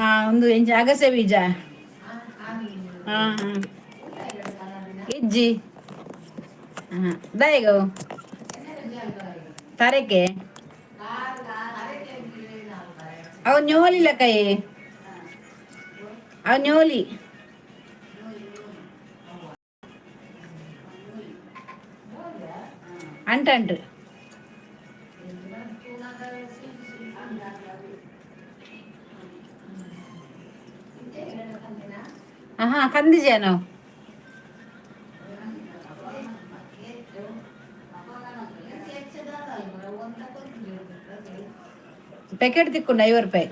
ಹಾ, ಒಂದು ಎಂಚ ಅಗಸೆ ಬೀಜ. ಹಾ ಹಾ, ಇಜ್ಜಿ. ಹಾ, ದಾಯೆಗ ತರಕೆ? ಅವು ನ್ಯೋಲಿಲ್ಲ ಕೈ, ಅವು ನ್ಯೋಲಿ. ಅಂಟು ಅಂಟು. ಆಹಾ, ಕಂದಿಜೇನು? ಪ್ಯಾಕೆಟ್ ತಿಕ್ಕೊಂಡು 50 ರೂಪಾಯಿ.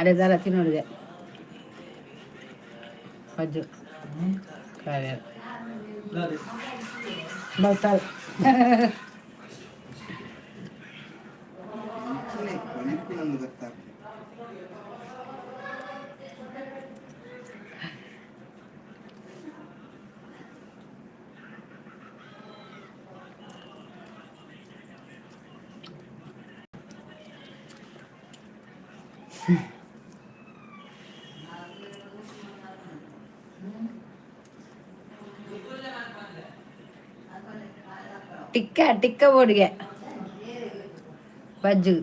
ಅದೇ ದಾಲ ತಿನ್ನೋಡಿದೆ ಬಜ್ಜು ಕಾರ್ಯ ಬೌತಾಲ್. ನೆನಪಿನೊಂದು ಗೊತ್ತಾಗ್ತದೆ. ಟಿಕ್ಕ ಟಿಕ್ಕ ಬೋಡಿಗೆ ಬಜ್ಜು.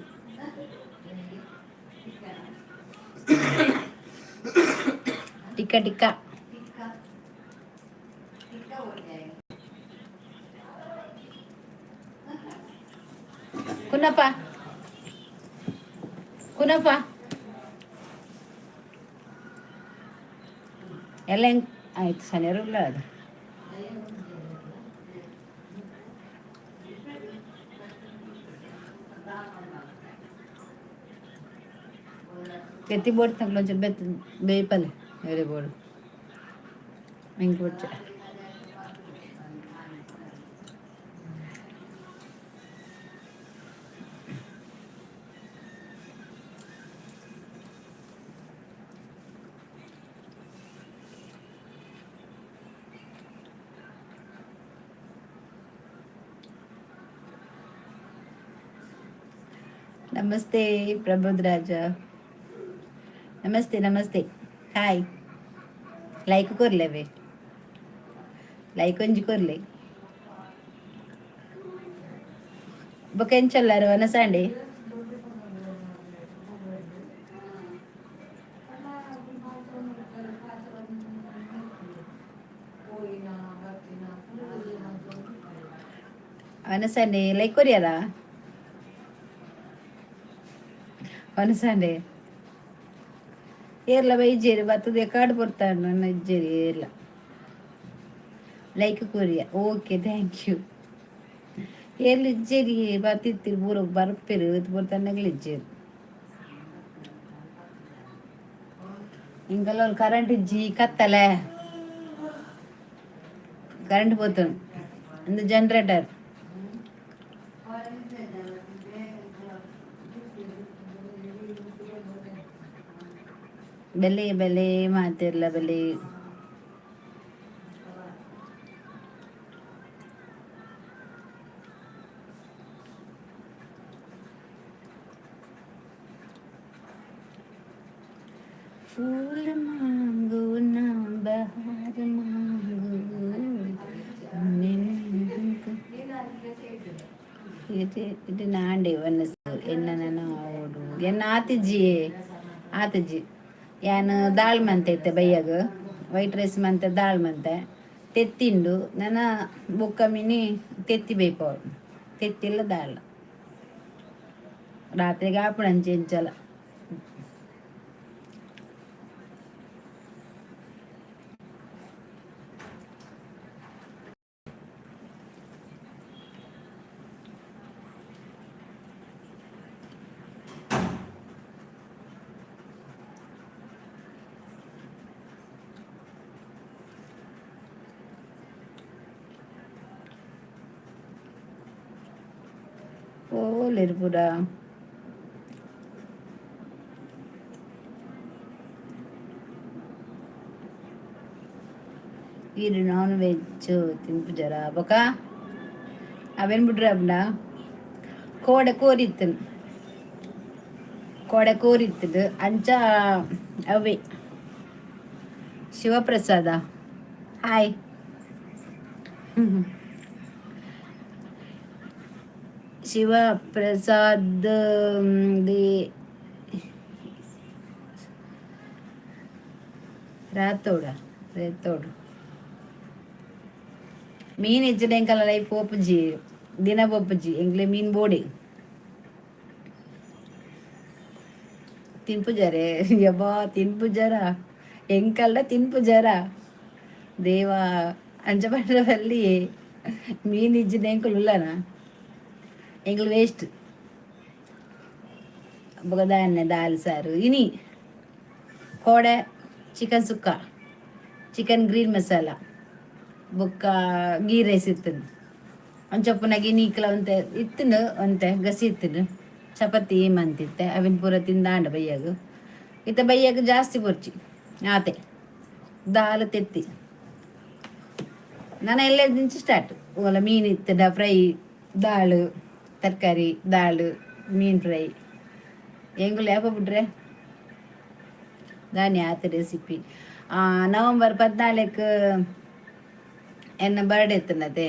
ಟಿಕ್ಕ ಟಿಕ್ಕ. ಕುನ್ನಪ್ಪ, ಕುನ್ನಪ್ಪ, ಎಲ್ಲ ಹೆಂಗ್ ಆಯ್ತು? ಸನಿಯರುಲ್ಲ ಅದು. ತೆತ್ತಿ ಬೋರ್ಡ್ ತಗೊಳ್ಳೋ ಒಂಚೂರು ಬೆತ್ತ ಬೇಯ್ಪಲ್ಲೆ ಬೇರೆ ಬೋರ್ಡ್ ಹಿಂಗೆ ಬೊಚ್ಚ. ನಮಸ್ತೆ ಪ್ರಬೋದ್ ರಾಜ, ನಮಸ್ತೆ ನಮಸ್ತೆ, ಹಾಯ್. ಲೈಕ್ ಕೊರ್ಲೆವೆ, ಲೈಕ್ ಒಂಜಿ ಕೊರ್ಲೆ. ಬೊಕ ಎಂಚಲ್ಲಾರು ವನಸಾಂಡೆ? ವನಸಾಂಡೆ, ಲೈಕ್ ಕೊರಿಯರ ವನಸಾಂಡೆ. ಏರ್ಲ ಬೈಜೇರಿ ಬತ್ತದ ಕಾಡು ಪೊರ್ತಾಂಡು ನನ್ನ ಇಜ್ಜೇರಿ. ಏರ್ಲ ಲೈಕ್ ಕೊರಿಯ, ಓಕೆ, thank you. ಏರ್ಲ ಇಜ್ಜೇರಿ, ಬತ್ತಿತ್ತಿರು ಪೂರ ಬರ್ಪೆರು ಪೊರ್ತನ್ನಗಲ ಇಜ್ಜೇರು. ಇಂಕಲ್ಲ ಕರೆಂಟ್ ಇಜ್ಜಿ, ಕತ್ತಲೆ, ಕರೆಂಟ್ ಪೋತುಂಡು. ಇಂದು ಜನರೇಟರ್. ಬೆಲೆ ಬೆಲೆ ಮಾತಿರ್ಲ ಬೆಲೆ. फूल मांगो ना, बहार मांगो. ಇದು ಇದು ನಾಂಡೆ ವನಸು ಎನ್ನ ನಾನು ಓಡು ಎನ್ನ ಆತಿಜ್ಜಿ ಆತಿಜ್ಜಿ. ಯಾನ್ ದಾಳ್ ಮಂತೆ ಇತ್ತೆ ಬಯ್ಯಗ್, ವೈಟ್ ರೈಸ್ ಮಂತೆ, ದಾಳ್ ಮಂತೆ, ತೆತ್ತಿಂಡು. ನನ ಬೊಕ್ಕ ಮಿನಿ ತೆತ್ತಿ ಬೇಯ್ಪವು, ತೆತ್ತಿಲ್ಲ ದಾಳ್. ರಾತ್ರಿಗೆ ಆಪುಣಂಚಿ ಎಂಚಲ. ಓಲೇರು ಪೂರ. ಈರ್ ನಾನ್ ವೆಜ್ ತಿನ್ಪುಜರ? ಬೊಕ ಅವೆನ್ ಬುಡ್ರೆ ಅಬ್ನ ಕೋಡೆ ಕೋರಿ ಇತ್ತನ್, ಕೋಡೆ ಕೋರಿ ಇತ್ತದು. ಅಂಚ ಅವೇ. Shivaprasad, hi. Shivaprasad the Rathod, Rathod. ಮೀನ್ ಇಜ್ಜಿಡ ಎಂಕಲ್ನ ಲೈಫ್ ಪೋಪುಜಿ, ದಿನ ಪೋಪುಜಿ. ಎಂಕ್ಲೆ ಮೀನ್ ಬೋಡೆ. ತಿನ್ಪುಜಾರೆ? ಯಬ್ಬಾ, ತಿನ್ಪುಜಾರ? ಎಂಕಲ್ಡ ತಿನ್ಪುಜಾರ ದೇವಾ? ಅಂಚ ಪಂಡ್ರೆ ಬಲ್ಲಿ, ಮೀನ್ ಇಜ್ಜಿಡ ಎಂಕುಲು ಉಲ್ಲನ? ಎಂಕ್ಲು ವೇಸ್ಟ್. ಬೊಕ ದಾನ್ನೆ ದಾಲ್ ಸಾರು. ಇನಿ ಕೋಡೆ chicken sukka, chicken green masala, ಬೊಕ್ಕ ಗೀ ರೈಸ್ ಇತ್ತುಂಡು. ಅಂಚೊಪ್ಪುನಗ ಇನಿಕ್ಲ ಒಂತೆ ಇತ್ತುಂಡು, ಒಂತೆ ಗಸಿ ಇತ್ತುಂಡು. ಚಪಾತಿ ಮಂತಿತ್ತೆ, ಅವಿನ ಪೂರ ತಿಂದಾಂಡ ಬಯ್ಯಾಗ. ಇತ್ತ ಬಯ್ಯಾಗ ಜಾಸ್ತಿ ಬೊರ್ಚಿ, ಆತೆ ದಾಲ್ ತೆತ್ತಿ. ನಾನು ಎಲ್ಲದಿಂಚ ಸ್ಟಾರ್ಟ್. ಓಲ ಮೀನು ಇತ್ತಡ ಫ್ರೈ, ದಾಳು, ತರಕಾರಿ, ದಾಳು, ಮೀನು ಫ್ರೈ. ಎಂಗುಲು ಯಾಪ ಬಿಡ್ರೆ? ದಾನಿ ಆತ ರೆಸಿಪಿ. ನವಂಬರ್ 14ಕ್ಕೆ ಎನ್ನ ಬರ್ಡೇ ಇತ್ತನತೆ.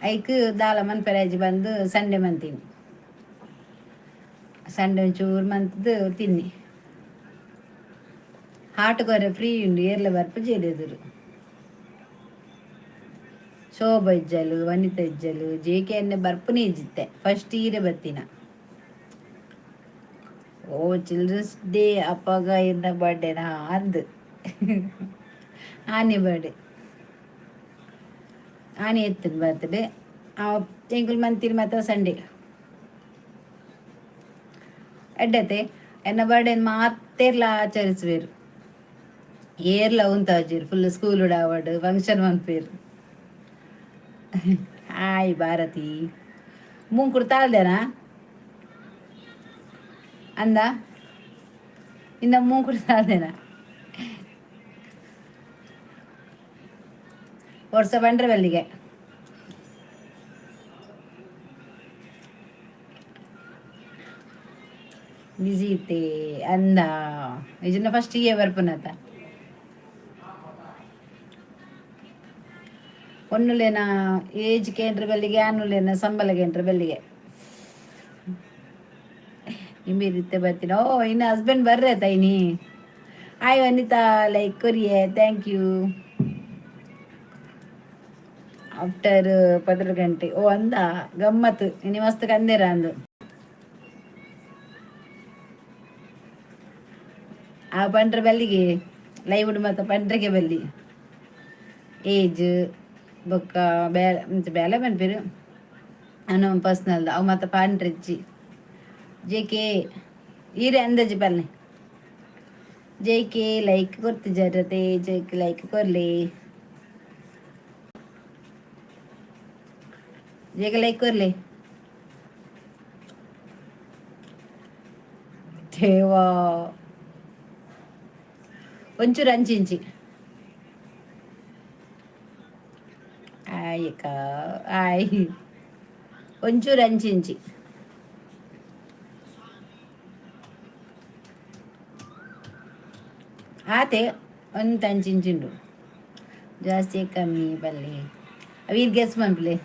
ಐಕ್ ದಾಲ ಮನ್ಪೆರಾಜಿ ಬಂದು ಸಂಡೆ ಮಂತೀನಿ. ಸಂಡೆ ಒಂಚೂರು ಮಂತದ್ದು ತಿನ್ನಿ. ಹಾಟ್ ಕೊರೆ ಫ್ರೀ ಉಂಡು, ಏರ್ಲ ಬರ್ಪು ಜೇರೆದುರು. ಶೋಭ ಇಜ್ಜಲು, ವನಿತಾ ಇಜ್ಜಲು, ಜೆ ಕೆ ಎನ್ನೆ ಬರ್ಪುನೇ ಇಜ್ಜಿತ್ತೆ. ಫಸ್ಟ್ ಈರೆ ಬತ್ತಿನ. ಓ, ಚಿಲ್ಡ್ರನ್ಸ್ ಡೇ ಅಪ್ಪಗ ಇನ್ನ ಬರ್ಡೇನಾ? ಅಂದು ಆನೆ ಬರ್ಡೇ, ಆನೆ ಎತ್ತಿನ ಬರ್ತ್ಡೇ. ಎಂಕುಲು ಮಂತಿನ ಮಾತ್ರ ಸಂಡೇ ಎಡ್ಡತೆ. ಎನ್ನ ಬರ್ಡೇ ಮಾತೇರ್ಲ ಆಚರಿಸುವೆರು. ಏರ್ಲ ಉಂತಾಜೀರ್ ಫುಲ್ ಸ್ಕೂಲ್ ಆವಡ್ ಫಂಕ್ಷನ್ ಮನ್ಪೇರು. ಹಾಯ್ ಭಾರತಿ. ಮೂಂಕುಡು ತಾಳ್ದೇನಾ ಅಂದ? ಇನ್ನ ಮೂಂಕುಡು ತಾಳ್ದೇನಾ? ವರ್ಷ ಬಂಡ್ರೆ ಬಲ್ಲಿಗೆ. ಬಿಸಿ ಇತ್ತೆ ಅಂದ? ಇದನ್ನ ಫಸ್ಟ್ ಇಯೇ ಬರ್ಪುನತ. ಒನ್ನುಲೇನ ಏಜ್ ಕೇಂದ್ರ ಬಲ್ಲಿಗೆ, ಆನುಲೇನ ಸಂಬಳ ಕೇಂದ್ರ ಬಲ್ಲಿಗೆ. ಇಂಬಿರಿತ್ತೆ ಬರ್ತೀನಿ. ಓ, ಇನ್ನು ಹಸ್ಬೆಂಡ್ ಬರ್ರೆ ತೈನಿ. ಹಾಯ್ ವನಿತಾ, ಲೈಕ್ ಕೊರಿಯೆ, thank you. After 12 ಗಂಟೆ. ಓ ಅಂದ, ಗಮ್ಮತ್ತು ಇನಿ ಮಸ್ತ್ ಕಂದೇರ ಅಂದು. ಆ ಪಂಡ್ರ ಬಲ್ಲಿಗೆ ಲೈವ್ ಮತ್ತ ಪಂಡ್ರಿಗೆ ಬಲ್ಲಿ. ಏಜ್ ಬೊಕ್ಕ ಬೇಲೆ ಬೇಲೆ ಪನ್ಪೆರ್ ಅನು ಪರ್ಸ್ನಲ್ ಅವು ಮಾತ ಪಂಡ್ರೆಜ್ಜಿ. ಜೆ ಕೆ, ಈರೆ ಅಂದಾಜಿ ಪಲ್ಲೆ. ಜೆ ಕೆ ಲೈಕ್ ಕೊರ್ತಿಜರತೆ? ಜೆ ಕೆ ಲೈಕ್ ಕೊರ್ಲಿ. ಜೆ ಕೆ ಲೈಕ್ ಕೊರ್ಲಿ. ದೇವಾ, ಒಂಚೂರು ಅಂಚಿಂಚಿ ಆಯ್ಕ ಆಯ್. ಒಂಚೂರು ಅಂಚಿಂಚಿ. ಆತೆ, ಒಂತ ಅಂಚಿಂಚಿಂಡು, ಜಾಸ್ತಿ ಕಮ್ಮಿ ಬಲ್ಲೆ. ಅವು ಗೆಸ್ ಮನ್ಪುಲೆ,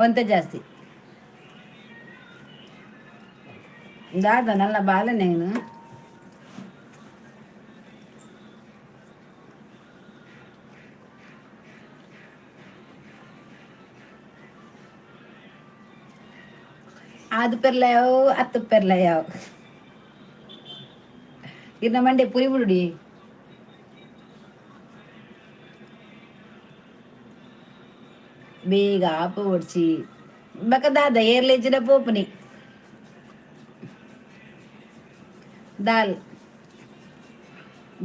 ಒಂತ ಜಾಸ್ತಿ ದಾದ ನಲ್ಲ ಬಾಲನೇನು. ಆದು ಪೆರ್ಲಯಾವು, ಅತ್ತು ಪೆರ್ಲಯಾವು. ಇರ್ನ ಮಂಡೆ ಪುರಿ ಬಿಡುಡಿ. ಬೇಗ ಆಪ ಓಡ್ಸಿ ಬಕ ದಾದ ಏರ್ಲೇಜಿನ ಪೋಪುನಿ. ದಾಲ್,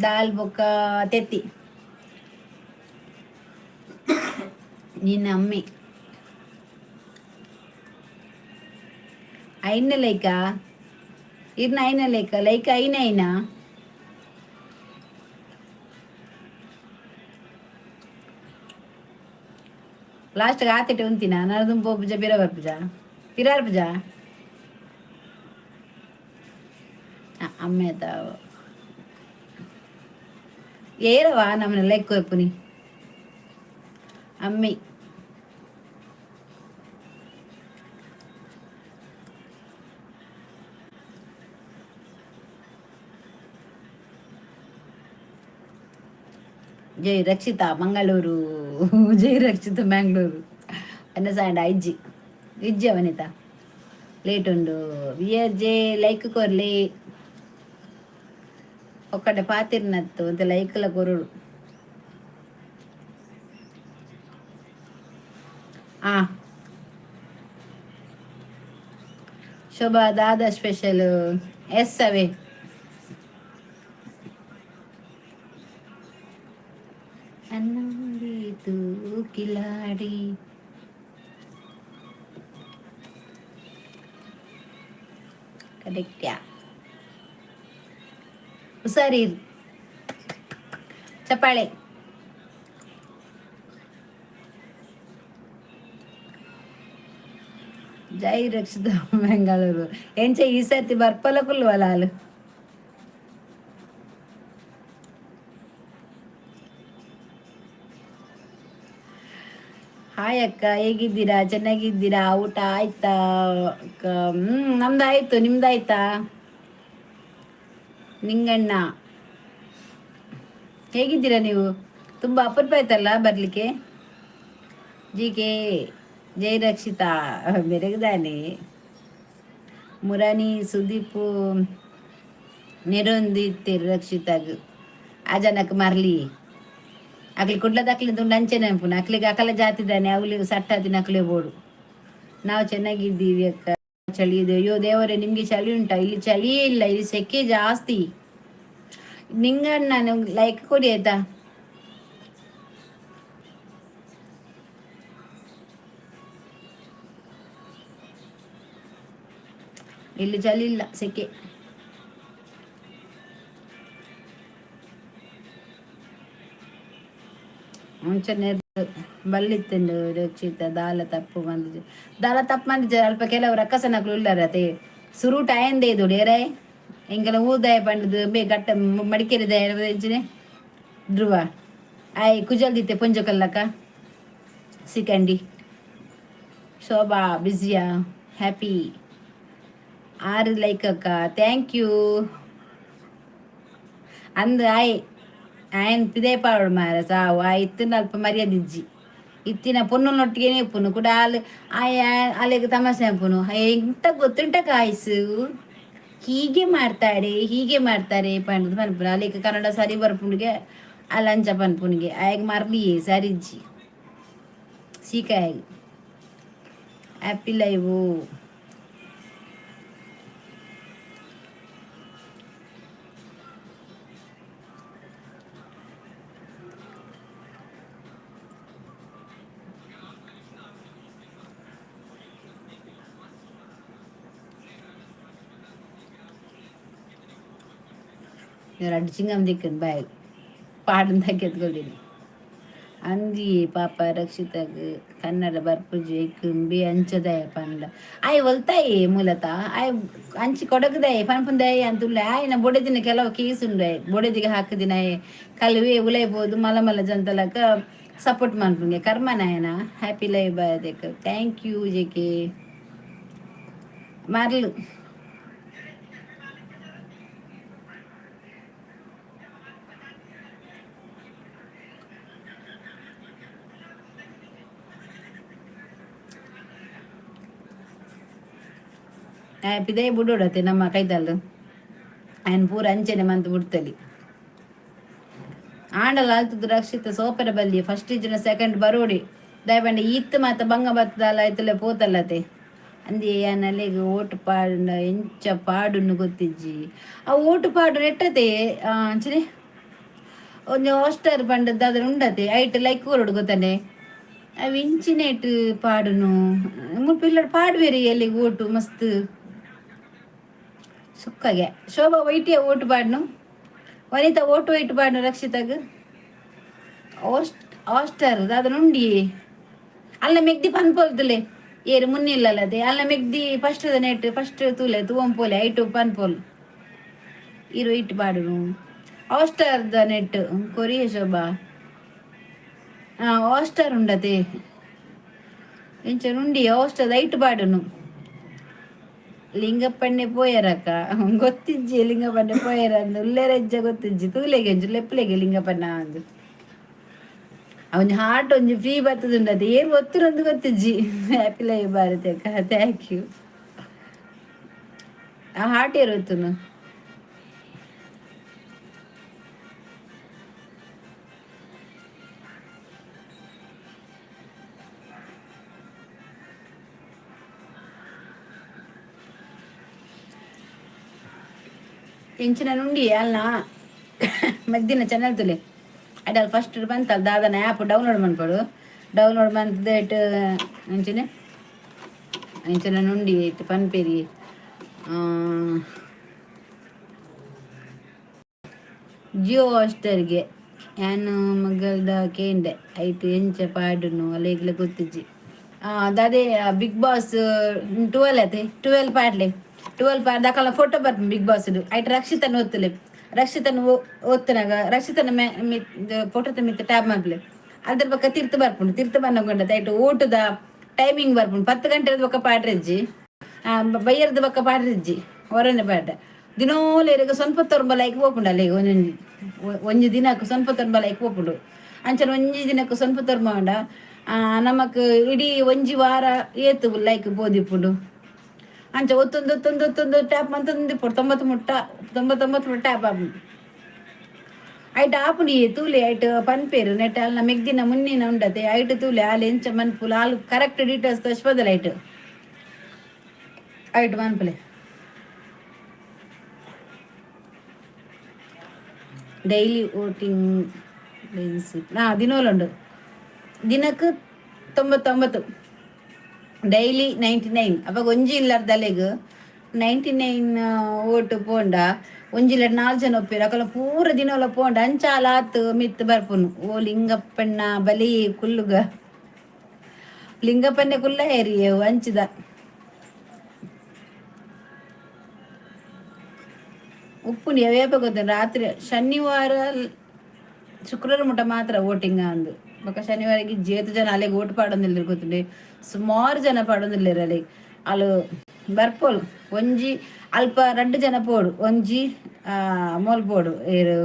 ದಾಲ್ ಬೊಕ್ಕ ತೆತ್ತಿ. ನಿನ್ನ ಅಮ್ಮಿ. ಐನ ಲೈಕಾ? ಇರ್ನ ಐನ ಲೈಕ ಲೈಕ್ ಐನ ಐನಾ? ಲಾಸ್ಟ್ಗೆ ಆತಿಟ್ಟು ಉಂತಿನ ನರದುಂ ಪೋಪುಜ ಪಿರ ಬರ್ಪುಜ ಪಿರಾರ್ಪುಜ ಅಮ್ಮೆ ತಾವು ಏರವಾ ನಮ್ಮನೆ ಲೈಕ್ ಕೊರ್ಪುನಿ ಅಮ್ಮಿ. ಜೈ ರಕ್ಷಿತಾ ಮಂಗಳೂರು, ಜೈ ರಕ್ಷಿತಾ ಮ್ಯಾಂಗ್ಳೂರು. ಅನ್ನ ಇಜ್ಜಿ ಇಜ್ಜಿ ಅವನಿತಾ ಲೇಟ್ ಉಂಡು. We are J like ಕೊರ್ಲಿ ಒಕ್ಕಡೆ ಪಾತಿರ್ನತ್ತು ಅಂತ ಲೈಕ್ಲ ಕೊರುಡು. ಆ ಶೋಭಾ ದಾದಾ ಸ್ಪೆಷಲ್ ಎಸ್ ಅವೇ. ಅನ್ನಾಡಿ ಕಿಲಾಡಿ ಕರೆಕ್ಟ್ಯಾ? ಹುಷಾರಿ, ಚಪ್ಪಾಳೆ. ಜೈ ರಕ್ಷಿತ ಬೆಂಗಳೂರು. ಎಂಚ ಈ ಸರ್ತಿ ಬರ್ಪಲ ಕುಲ್ವಲ್ಲ ಅಲು? ಹಾಯ್ ಅಕ್ಕ, ಹೇಗಿದ್ದೀರಾ? ಚೆನ್ನಾಗಿದ್ದೀರಾ? ಊಟ ಆಯ್ತಾ ಅಕ್ಕ? ನಮ್ದು ಆಯ್ತು, ನಿಮ್ದಾಯ್ತಾ? ನಿಂಗಣ್ಣ, ಹೇಗಿದ್ದೀರಾ ನೀವು? ತುಂಬ ಅಪರೂಪ ಆಯ್ತಲ್ಲ ಬರಲಿಕ್ಕೆ. ಜಿ ಕೆ ಜೈ ರಕ್ಷಿತಾ ಬೆರಗ್ದಾನೆ. ಮುರಾನಿ ಸುದೀಪ್ ನೆರೊಂದಿತ್ತೆರ್ ರಕ್ಷಿತಾಗ್ ಆ ಜನಕ್ಕೆ ಮರ್ಲಿ ಅಕ್ಲಿ ಕುಡ್ಲದ ಅಕ್ಲಿ ದುಂಡು ಅಂಚೆನೆ ಅನ್ಪುನ ಅಕ್ಲಿಗೆ ಅಕಲ ಜಾತಿದಾನೆ ಅವ್ಲಿಗೆ ಸಟ್ಟಾತಿನ ಅಕ್ಲೆ ಬೋಡು. ನಾವು ಚೆನ್ನಾಗಿದ್ದೀವಿ ಅಕ್ಕ, ಚಳಿ ಇದೆ. ಅಯ್ಯೋ ದೇವರೇ, ನಿಮಗೆ ಚಳಿ ಉಂಟಾ? ಇಲ್ಲಿ ಚಳಿಯೇ ಇಲ್ಲ, ಇಲ್ಲಿ ಸೆಕೆ ಜಾಸ್ತಿ. ನಿಂಗಣ್ಣ ಲೈಕ್ ಕೊಡಿ ಆಯ್ತಾ? ಇಲ್ಲಿ ಚಳಿ ಇಲ್ಲ, ಸೆಕೆ. ಮುಂಚೆನೆ ಬಲ್ಲಿತ್ತುಂಡು ರಕ್ಷಿತ ದಾಲ ತಪ್ಪು ಬಂದಿದ್ದು ದಾಲ ತಪ್ಪು ಮಂದಿಜ. ಅಲ್ಪ ಕೆಲವು ರಕ್ಕಸನಕ್ಲು ಉಳ್ಳಾರತೆ ಸುರೂಟ ಆಯಂದೆ ಇದು ಡೇರೆ ಎಂಕೆಲ ಊದಾಯ ಪಂಡದು ಬೇ ಗಟ್ಟ ಮಡಿಕೇರಿದ ಎಂಚಿನೆ ಧ್ರುವ ಆಯ್ ಕುಜಲ್ ದಿತ್ತೆ ಪುಂಜಕಲ್ಲಕ್ಕ ಸಿಕಂಡಿ. ಶೋಭಾ ಬ್ಯುಸಿಯಾ? ಹ್ಯಾಪಿ ಆರು ಲೈಕ್ ಅಕ್ಕ, thank you. ಅಂದ್ ಆಯ್ ಆಯನ್ ಪಿದೆ ಪಾವಡು ಮಾರ ಸಾವು ಆ ಇತ್ತಿನ ಅಲ್ಪ ಮರ್ಯಾದಿಜ್ಜಿ ಇತ್ತಿನ ಪೊನ್ನುನೊಟ್ಟಿಗೆನೇ ಉಪ್ಪುನು ಕೂಡ ಆಲ್ ಆಯ ಅಲೆಗ್ ತಮಾಷೆ ಅಪ್ಪುನು ಎಂತ ಗೊತ್ತುಂಟ ಕಾಯ್ಸು ಹೀಗೆ ಮಾಡ್ತಾರೆ ಹೀಗೆ ಮಾಡ್ತಾರೆ ಪಂಡದು ಪನ್ಪುನು. ಅಲೆಗ್ ಕನ್ನಡ ಸರಿ ಬರ್ಪುಂಡಿಗೆ ಅಲಂಚ ಪನ್ಪುನಿಗೆ ಆಯಗ್ ಮರ್ಲಿ ಸರಿಜ್ಜಿ ಸೀಕಾಯಗ್. ಹ್ಯಾಪಿ ಲೈವು ರಡ್ಡು ಚಿಂಗಮ್ ದಿಕ್ಕನ್ ಬಾಯ್ ಪಾಡಂದಾಕಿ ಎತ್ಕೊಳ್ತೀನಿ ಅಂದಿ ಪಾಪ ರಕ್ಷಿತಾಗ್ ಕನ್ನಡ ಬರ್ಪುಜಿ ಕುಂಬಿ ಅಂಚದಾಯ ಪಂಡ ಆಯ್ ಒಲ್ತಾಯಿ ಮೂಲತಃ ಆಯ್ ಅಂಚಿ ಕೊಡಗದಾಯ ಪನ್ಪುಂದಾಯ ಅಂತುಲ್ಲ. ಆಯ್ನ ಬೊಡೆದಿನ ಕೆಲವು ಕೇಸ್ ಉಂಡು ಬೊಡೆದಿಗೆ ಹಾಕದಿನ ಕಲುವೆ ಉಲೈಬೋದು ಮಲ ಮಲ ಜಂತಲಕ ಸಪೋರ್ಟ್ ಮನ್ಪುಂಗೆ ಕರ್ಮನಾಯನ. Happy live bye, thank you J K ಮರ್ಲು. ಪಿದೈ ಬುಡೋಡತ್ತೆ ನಮ್ಮ ಕೈತಲ್ ಆಯ್ನ ಪೂರ ಅಂಚೆನೆ ಮಂತ್ ಬುಡ್ತಲಿ ಆಂಡಲ ಅಲ್ತದ ರಕ್ಷಿತ ಸೋಪರ ಬಲ್ಲಿ ಫಸ್ಟ್ ಇಜ್ಜಿನ ಸೆಕೆಂಡ್ ಬರೋಡಿ ದಯಪಂಡ ಈತ್ ಮಾತ ಬಂಗ ಬತ್ತದಲ್ಲ ಐತಲೆ ಪೋತಲ್ಲತೆ ಅಂದಿ ಅಲ್ಲಿಗೆ ಓಟು ಪಾಡು ಎಂಚ ಪಾಡುನು ಗೊತ್ತಿಜ್ಜಿ. ಆ ಓಟು ಪಾಡು ನೆಟ್ಟತೆ ಅಂಚನೆ ಒಂಜಿ ಹಾಸ್ಟರ್ ಪಂಡದ್ದು ಅದ್ರ ಉಂಡತೆ ಐಟ್ ಲೈಕ್ ಕೊರಡು ಗೊತ್ತಾನೆ ಅವು ಇಂಚಿನೇಟ್ ಪಾಡುನು ಮುಲ್ಪ ಇಲ್ಲ ಪಾಡುವೇರಿ ಎಲ್ಲಿಗೆ ಓಟು ಮಸ್ತ್. ಸುಕ್ಕಗೆ ಶೋಭಾ ವೈಟಿಯ ಓಟು ಪಾಡ್ನು. ವನಿತಾ ಓಟು ವೈಟ್ ಪಾಡ್ನು ರಕ್ಷಿತಾಗ್. ಆಸ್ಟರ್ ದಾದ ನುಂಡಿ ಅಲ್ಲ ಮೆಗ್ದಿ ಪನ್ಪೊಲ್ದುಲೆ ಏರು ಮುನ್ನಿಲ್ಲಲ್ಲದೆ ಅಲ್ಲ ಮೆಗ್ದಿ ಫಸ್ಟ್ ನೆಟ್ ಫಸ್ಟ್ ತೂಲೆ ತೂವಂಪೋಲೆ ಐಟು ಪನ್ಪೋಲ್ ಇರು ಇಟ್ಟು ಪಾಡುನು ಆಸ್ಟರ್ದ ನೆಟ್ ಕೊರಿಯ ಶೋಭಾ. ಹಾಸ್ಟರ್ ಉಂಡತೆ ಎಂಚ ನುಂಡಿ ಹಾಸ್ಟರ್ ಐಟ್ ಪಾಡುನು. ಲಿಂಗಪ್ಪಣ್ಣೆ ಪೋಯರಕ್ಕ ಗೊತ್ತಿಜ್ಜಿ. ಲಿಂಗಪ್ಪಣ್ಣೆ ಪೋಯರ ಅಂದು ಉಲ್ಲೇರೆಜ್ಜ ಗೊತ್ತಿಜ್ಜಿ. ತೂಲೆಗೆ ಒಂಜಿ ಲೆಪ್ಪುಲೆಗೆ ಲಿಂಗಪ್ಪಣ್ಣ ಅಂದು ಒಂಜಿ ಹಾರ್ಟ್ ಒಂಜಿ ಫ್ರೀ ಬರ್ತದುಂಡತೆ. ಏರ್ ಒತ್ತುರೊಂದು ಗೊತ್ತಿಜ್ಜಿ. ಹ್ಯಾಪಿ ಲೈವ್ ಭಾರತಿ ಅಕ್ಕ, thank you. ಆ ಹಾರ್ಟ್ ಏರ್ ಒತ್ತುನು? ಎಂಚಿನ ನುಂಡಿ ಅಲ್ನ ಮಗ್ದಿನ ಚಾನಲ್ ತುಲೆ ಅಡಲ್ ಫಸ್ಟ್ ಬಂತಲ್ಲ ದಾದನ ಆ್ಯಪ್ ಡೌನ್ಲೋಡ್ ಮನ್ಪೊಡು. ಡೌನ್ಲೋಡ್ ಮಂತ್ ಅಂಚನೆ ಅಂಚನೆ ನುಂಡಿ ಇತ್ತು ಪನ್ಪೇರಿ. ಜಿಯೋ ಹಾಟ್ಸ್ಟಾರ್ಗೆ ಯಾನ್ ಮಗಲ್ದ ಕೇಂಡೆ ಐಟ್ ಎಂಚ ಪಾಡುನು ಅಲೆಗ್ಲ ಗೊತ್ತಿಜ್ಜಿ. ದಾದೆ ಬಿಗ್ ಬಾಸ್ 12 ಅತೆ 12 ಪಾಡ್ಲೆ. 12 ಪಾಡ್ ದಾಕಲ ಫೋಟೋ ಬರ್ಪುಂಡು ಬಿಗ್ ಬಾಸ್. ಐಟ್ ರಕ್ಷಿತನ್ ಒತ್ತುಲೆ. ರಕ್ಷಿತನ್ ಒತ್ತುನಾಗ ರಕ್ಷಿತನ ಮೇ ಫೋಟೋದ ಮಿತ್ತ ಟ್ಯಾಪ್ ಮಲ್ಪುಲೆ. ಅದ್ರ ಬೊಕ್ಕ ತಿರ್ತು ಬರ್ಪುಂಡು. ತಿರ್ತು ಬನ್ನಗೊಂಡ ಐಟ್ ಓಟುದ ಟೈಮಿಂಗ್ ಬರ್ಪುಂಡು. 10 ಗಂಟೆ ಬೊಕ್ಕ ಪಾಡ್ರೆಜ್ಜಿ, ಬಯ್ಯರ್ದ ಬೊಕ್ಕ ಪಾಡ್ರೆಜ್ಜಿ. ಹೊರನೆ ಪಾಡ ದಿನೋಲ ಸ್ವಲ್ಪ ತೊಂಬ ಲೈಕ್ ಪೋಪುಂಡು ಅಲ್ಲಿಗೆ. ಒಂಜೊಂಜಿ ಒಂಜಿ ದಿನಕ್ಕೆ ಸ್ವಲ್ಪ ತೊಂಬ ಲೈಕ್ ಪೋಪುಂಡು. ಅಂಚನೆ ಒಂಜಿ ದಿನಕ್ಕೆ ಸ್ವಲ್ಪ ತೊಂಬ ಉಂಡ ನಮಕ್ ಇಡೀ ಒಂಜಿ ವಾರ ಏತು ಲೈಕ್ ಪೋದಿಪ್ಪುಂಡು. ಅಂಚ ಒತ್ತೊಂದು ಒತ್ತೊಂದು ಒತ್ತೊಂದು ಟ್ಯಾಪ್ ಮಂತೊಂದು ಇಪ್ಪೊಡು. 90 ಮುಟ್ಟ 99 ಮುಟ್ಟ ಟ್ಯಾಪ್ ಆಪುಂಡು. ಐಟ್ ಆಪುಂಡು. ಈ ತೂಲೆ ಐಟ್ ಪನ್ಪೇರು ನೆಟ್ ಅಲ್ನ ಮೆಗ್ದಿನ ಮುನ್ನಿನ ಉಂಡತೆ. ಐಟ್ ತೂಲೆ ಆಲ್ ಎಂಚ ಮನ್ಪುಲ ಆಲ್ ಕರೆಕ್ಟ್ ಡೀಟೇಲ್ಸ್ ತೋಚ್ಪದಲ್ಲ. ಐಟ್ ಐಟ್ ಮನ್ಪುಲೆ. Daily voting ದಿನೋಲುಂಡು. ದಿನಕ್ಕೆ 99, ಡೈಲಿ 99. ಅವಾಗ ಒಂಜಿ ಇಲ್ಲರ್ದಲೆಗ್ 99 ಓಟು ಪೋಂಡ ಒಂಜಿ ಇಲ್ಲಡ್ ನಾಲ್ ಜನ ಒಪ್ಪೇರು. ಅಕಲ ಪೂರ ದಿನೋಲ ಪೋಂಡ ಅಂಚಾಲ ಆತ್ ಮಿತ್ ಬರ್ಪುನು. ಓ ಲಿಂಗಪ್ಪಣ್ಣ ಬಲಿ ಕುಲ್ಲುಗ ಲಿಂಗಪ್ಪಣ್ಣೆ ಕುಲ್ಲ ಹೇರಿ ಅಂಚಿದ. ಉಪ್ಪುನಿ ಯಾವ್ಯಾಪ ಗೊತ್ತ. ರಾತ್ರಿ ಶನಿವಾರ ಶುಕ್ರವಾರ ಮುಟ್ಟ ಮಾತ್ರ ವೋಟಿಂಗ್ ಅಂದು. ಬೊಕ ಶನಿವಾರಕ್ಕೆ ಜೇತು ಜನ ಅಲ್ಲಿಗೆ ಓಟ್ ಪಾಡೊಂದಿಲ್ಲ ಗೊತ್ತುಂಡೆ. ಸುಮಾರು ಜನ ಪಾಡೊಂದಿಲ್ಲೆರ್ ಅಲೆಗ್. ಅಲು ಬರ್ಪೋಲು ಒಂಜಿ ಅಲ್ಪ ರಡ್ಡ್ ಜನ ಪೋಡು. ಒಂಜಿ ಮೋಲ್ ಪೋಡು ಏರು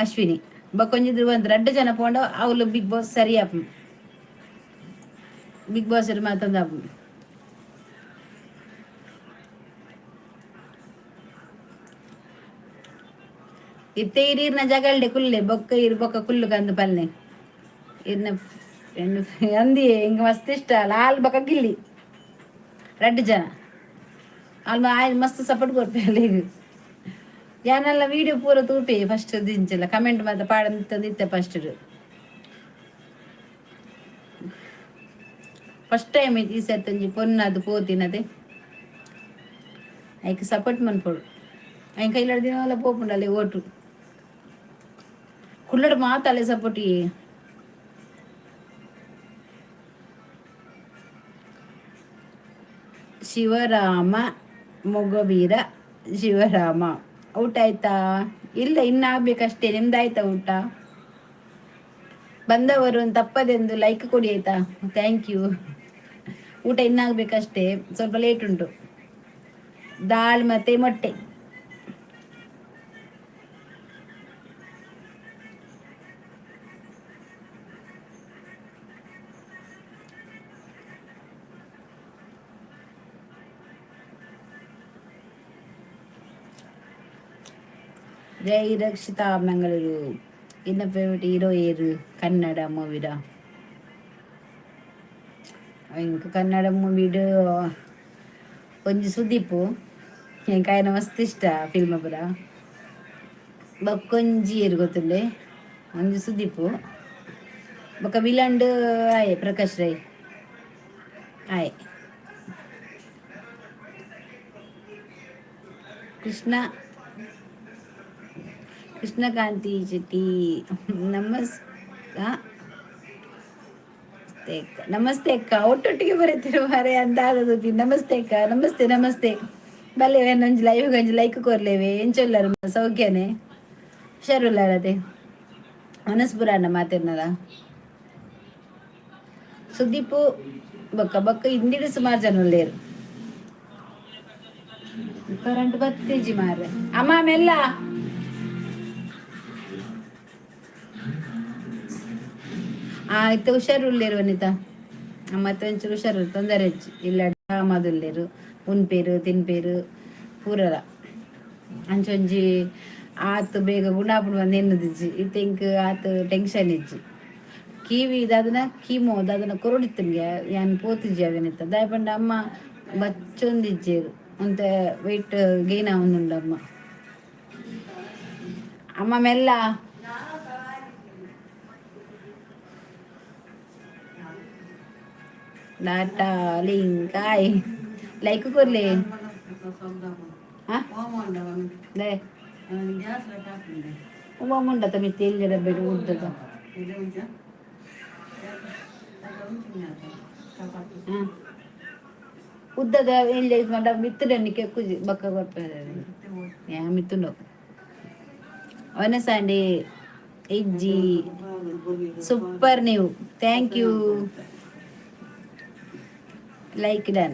ಅಶ್ವಿನಿ ಬೊಕೊಂಜಿ ಧ್ರುವಂತ್. ರಡ್ಡ್ ಜನ ಪೋಂಡ ಅವ್ಲು ಬಿಗ್ ಬಾಸ್ ಸರಿ ಆಪುಂಡು. ಬಿಗ್ ಬಾಸ್ ಮಾತೊಂದು ಆಪುಂಡು. ಇತ್ತೆ ಇರ್ ಜಗಲ್ಡೆ ಕುಲ್ಲೆ ಬೊಕ್ಕ ಇರ್ ಬೊಕ್ಕ ಕುಲ್ಲು ಕಂದು ಪಲ್ಲೆ ಇರ್ನ ಅಂದಿ ಹಿಂಗ ಮಸ್ತ್ ಇಷ್ಟ ಅಲ್ಲ. ಹಾಲ್ ಬೊಕ್ಕ ಗಿಲ್ಲಿ ರಡ್ಡ್ ಜನ ಅಲ್ ಆಯ್ ಮಸ್ತ್ ಸಪೋರ್ಟ್ ಕೊರ್ಪೆ ಅಲ್ಲಿಗ್. ಯಾನೆಲ್ಲ ವೀಡಿಯೋ ಪೂರ ತೂಪೆ ಫಸ್ಟ್ ದಿಂಚೆಲ್ಲ ಕಮೆಂಟ್ ಮಾತ ಪಾಡಂತಂದಿತ್ತೆ. ಫಸ್ಟ್ ಫಸ್ಟ್ ಟೈಮ್ ಈ ಸರ್ತಿ ಪೊನ್ನದು ಪೋತಿನದೆ. ಐಕ್ ಸಪೋರ್ಟ್ ಮನ್ಪೊಡು. ಐನ್ ಕೈಲಾಡ್ ದಿನವಲ್ಲ ಪೋಪುಂಡು ಅಲ್ಲಿ ಓಟು. ಕುಲ್ಲಡ್ ಮಾತ ಅಲ್ಲೇ ಸಪೋರ್ಟ್. ಶಿವರಾಮ ಮೊಗವೀರ ಶಿವರಾಮ, ಊಟ ಆಯ್ತಾ? ಇಲ್ಲ, ಇನ್ನಾಗಬೇಕಷ್ಟೇ. ನಿಮ್ದಾಯ್ತಾ ಊಟ? ಬಂದವರು ತಪ್ಪದೆಂದು ಲೈಕ್ ಕೊಡಿ ಆಯ್ತಾ? Thank you. ಊಟ ಇನ್ನಾಗಬೇಕಷ್ಟೇ, ಸ್ವಲ್ಪ ಲೇಟ್ ಉಂಟು. ದಾಲ್ ಮತ್ತೆ ಮೊಟ್ಟೆ. ಜೈ ರಕ್ಷಿತಾ ಮಂಗಳೂರು. ಇನ್ನ ಫೇವ್ರೆಟ್ ಹೀರೋ ಏರು ಕನ್ನಡ ಮೂವಿಡ? ಇಂಕ್ ಕನ್ನಡ ಮೂವಿಡ್ ಒಂಜಿ ಸುದೀಪು. ಎಂಕ್ ಆಯನ ಮಸ್ತ್ ಇಷ್ಟ ಫಿಲ್ಮ್ ಪೂರ. ಬೊಕ್ಕೊಂಜಿ ಏರ್ ಗೊತ್ತುಂಡೆ? ಒಂಜಿ ಸುದೀಪು ಬೊಕ್ಕ ವಿಲಂಡ್ ಆಯೆ ಪ್ರಕಾಶ್ ರೈ ಆಯೆ. Krishna Krishnakanti Shetty, ನಮಸ್ತೆ ಅಕ್ಕ, ನಮಸ್ತೆ ಅಕ್ಕ. ಒಟ್ಟೊಟ್ಟಿಗೆ ಬರೀತಿರು ಮಾರೆ ಅಂತ ಆದದು. ನಮಸ್ತೆ ಅಕ್ಕ, ನಮಸ್ತೆ ನಮಸ್ತೆ. ಬಲ್ಲೆ, ಒಂಜಿ ಲೈವ್ ಒಂಜಿ ಲೈಕ್ ಕೊರ್ಲೇವೆ. ಎಂಚೊಲ್ಲರು? ಸೌಖ್ಯನೆ? ಹುಷಾರುಲ್ಲಾರದೆ? ಮನಸ್ಪುರಾಣ ಮಾತಿರ್ನದ ಸುದೀಪು ಬೊಕ್ಕ ಬೊಕ್ಕ ಇಂದಿಡು ಸುಮಾರು ಜನ ಉಲ್ಲೇರು. ಕರೆಂಟ್ ಬತ್ತಿಜಿ ಮಾರ್ರೆ. ಅಮ್ಮ ಮೆಲ್ಲ. ಆಯ್ತು, ಹುಷಾರುಲ್ಲೇರು ವನಿತಾ. ಮತ್ತೆ ಒಂಚೂರು ಹುಷಾರು, ತೊಂದರೆ ಹೆಚ್ಚು ಇಲ್ಲ. ಮದುಲ್ಲೇರು, ಉನ್ಪೇರು ತಿನ್ಪೇರು ಪೂರಲ. ಅಂಚೊಂಜಿ ಆತು ಬೇಗ ಗುಣಾಪುಣ ಬಂದು ಎನ್ನುದಿಜ್ಜಿ. ಇತ್ತೆ ಇಂಕ್ ಆತು ಟೆನ್ಷನ್ ಇಜ್ಜಿ. ಕಿವಿ ದಾದನ ಕೀಮೋ ದಾದನ ಕೊರಡಿತ್ತನ್ಗೆ ಯಾನ್ ಪೋತಿಜ್ಜಿ ಅವೇನಿತ್ತ. ದಾಯ ಪಂಡ ಅಮ್ಮ ಬಚ್ಚೊಂದಿಜ್ಜೇರು, ಒಂತೆ ವೆಯ್ಟ್ ಗೈನ್ ಆವೊಂದುಂಡು ಅಮ್ಮ. ಅಮ್ಮ ಮೆಲ್ಲ. ಡಾಟಾ ಲಿಂಕ್ ಆಯ್ ಲೈಕ್ ಕೊರ್ಲೆ. ಹಾ ಲೇ ಉಮ್ಮ ಮುಂಡತ ಮಿತ್ತೆ ಇಲ್ಲದ ಬೇಡ ಉದ್ದದ. ಹಾ, ಉದ್ದದ ಎಲ್ಲಿ ಮಂಡ ಮಿತ್ತುಡನ್ನಿಕೆ ಕುಜಿ ಬಕ್ಕ ಕೊರ್ಪೆ ಯಾ ಮಿತ್ತುಂಡು ಒನಸಾಂಡಿ ಇಜ್ಜಿ. ಸೂಪರ್ ನೀವು. Thank you. Like done,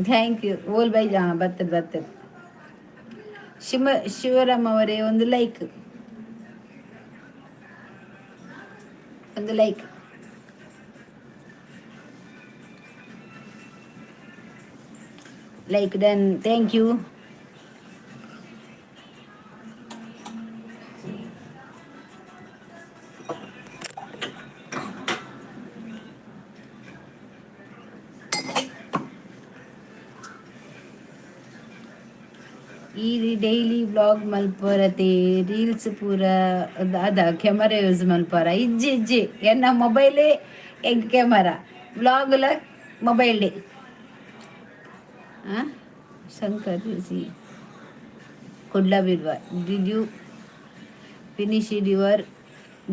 thank you. ಓಲ್ ಬೈ ಬರ್ತದೆ ಬರ್ತದೆ. ಶಿವ ಶಿವರಾಮ್ ಅವರೇ, ಒಂದು ಲೈಕ್, ಒಂದು like. Like done, thank you. ಈ ಡೈಲಿ ವ್ಲಾಗ್ ಮಲ್ಪೊರತೆ? ರೀಲ್ಸ್ ಪೂರ ಅದ ಕ್ಯಾಮರಾ ಯೂಸ್ ಮಲ್ಪರ? ಇಜ್ಜಿ ಇಜ್ಜಿ, ಎನ್ನ ಮೊಬೈಲೇ ಎಂಕ್ ಕ್ಯಾಮರಾ, ವ್ಲಾಗ್ಲ mobile. Shankar C Kudla Birva, did you finish your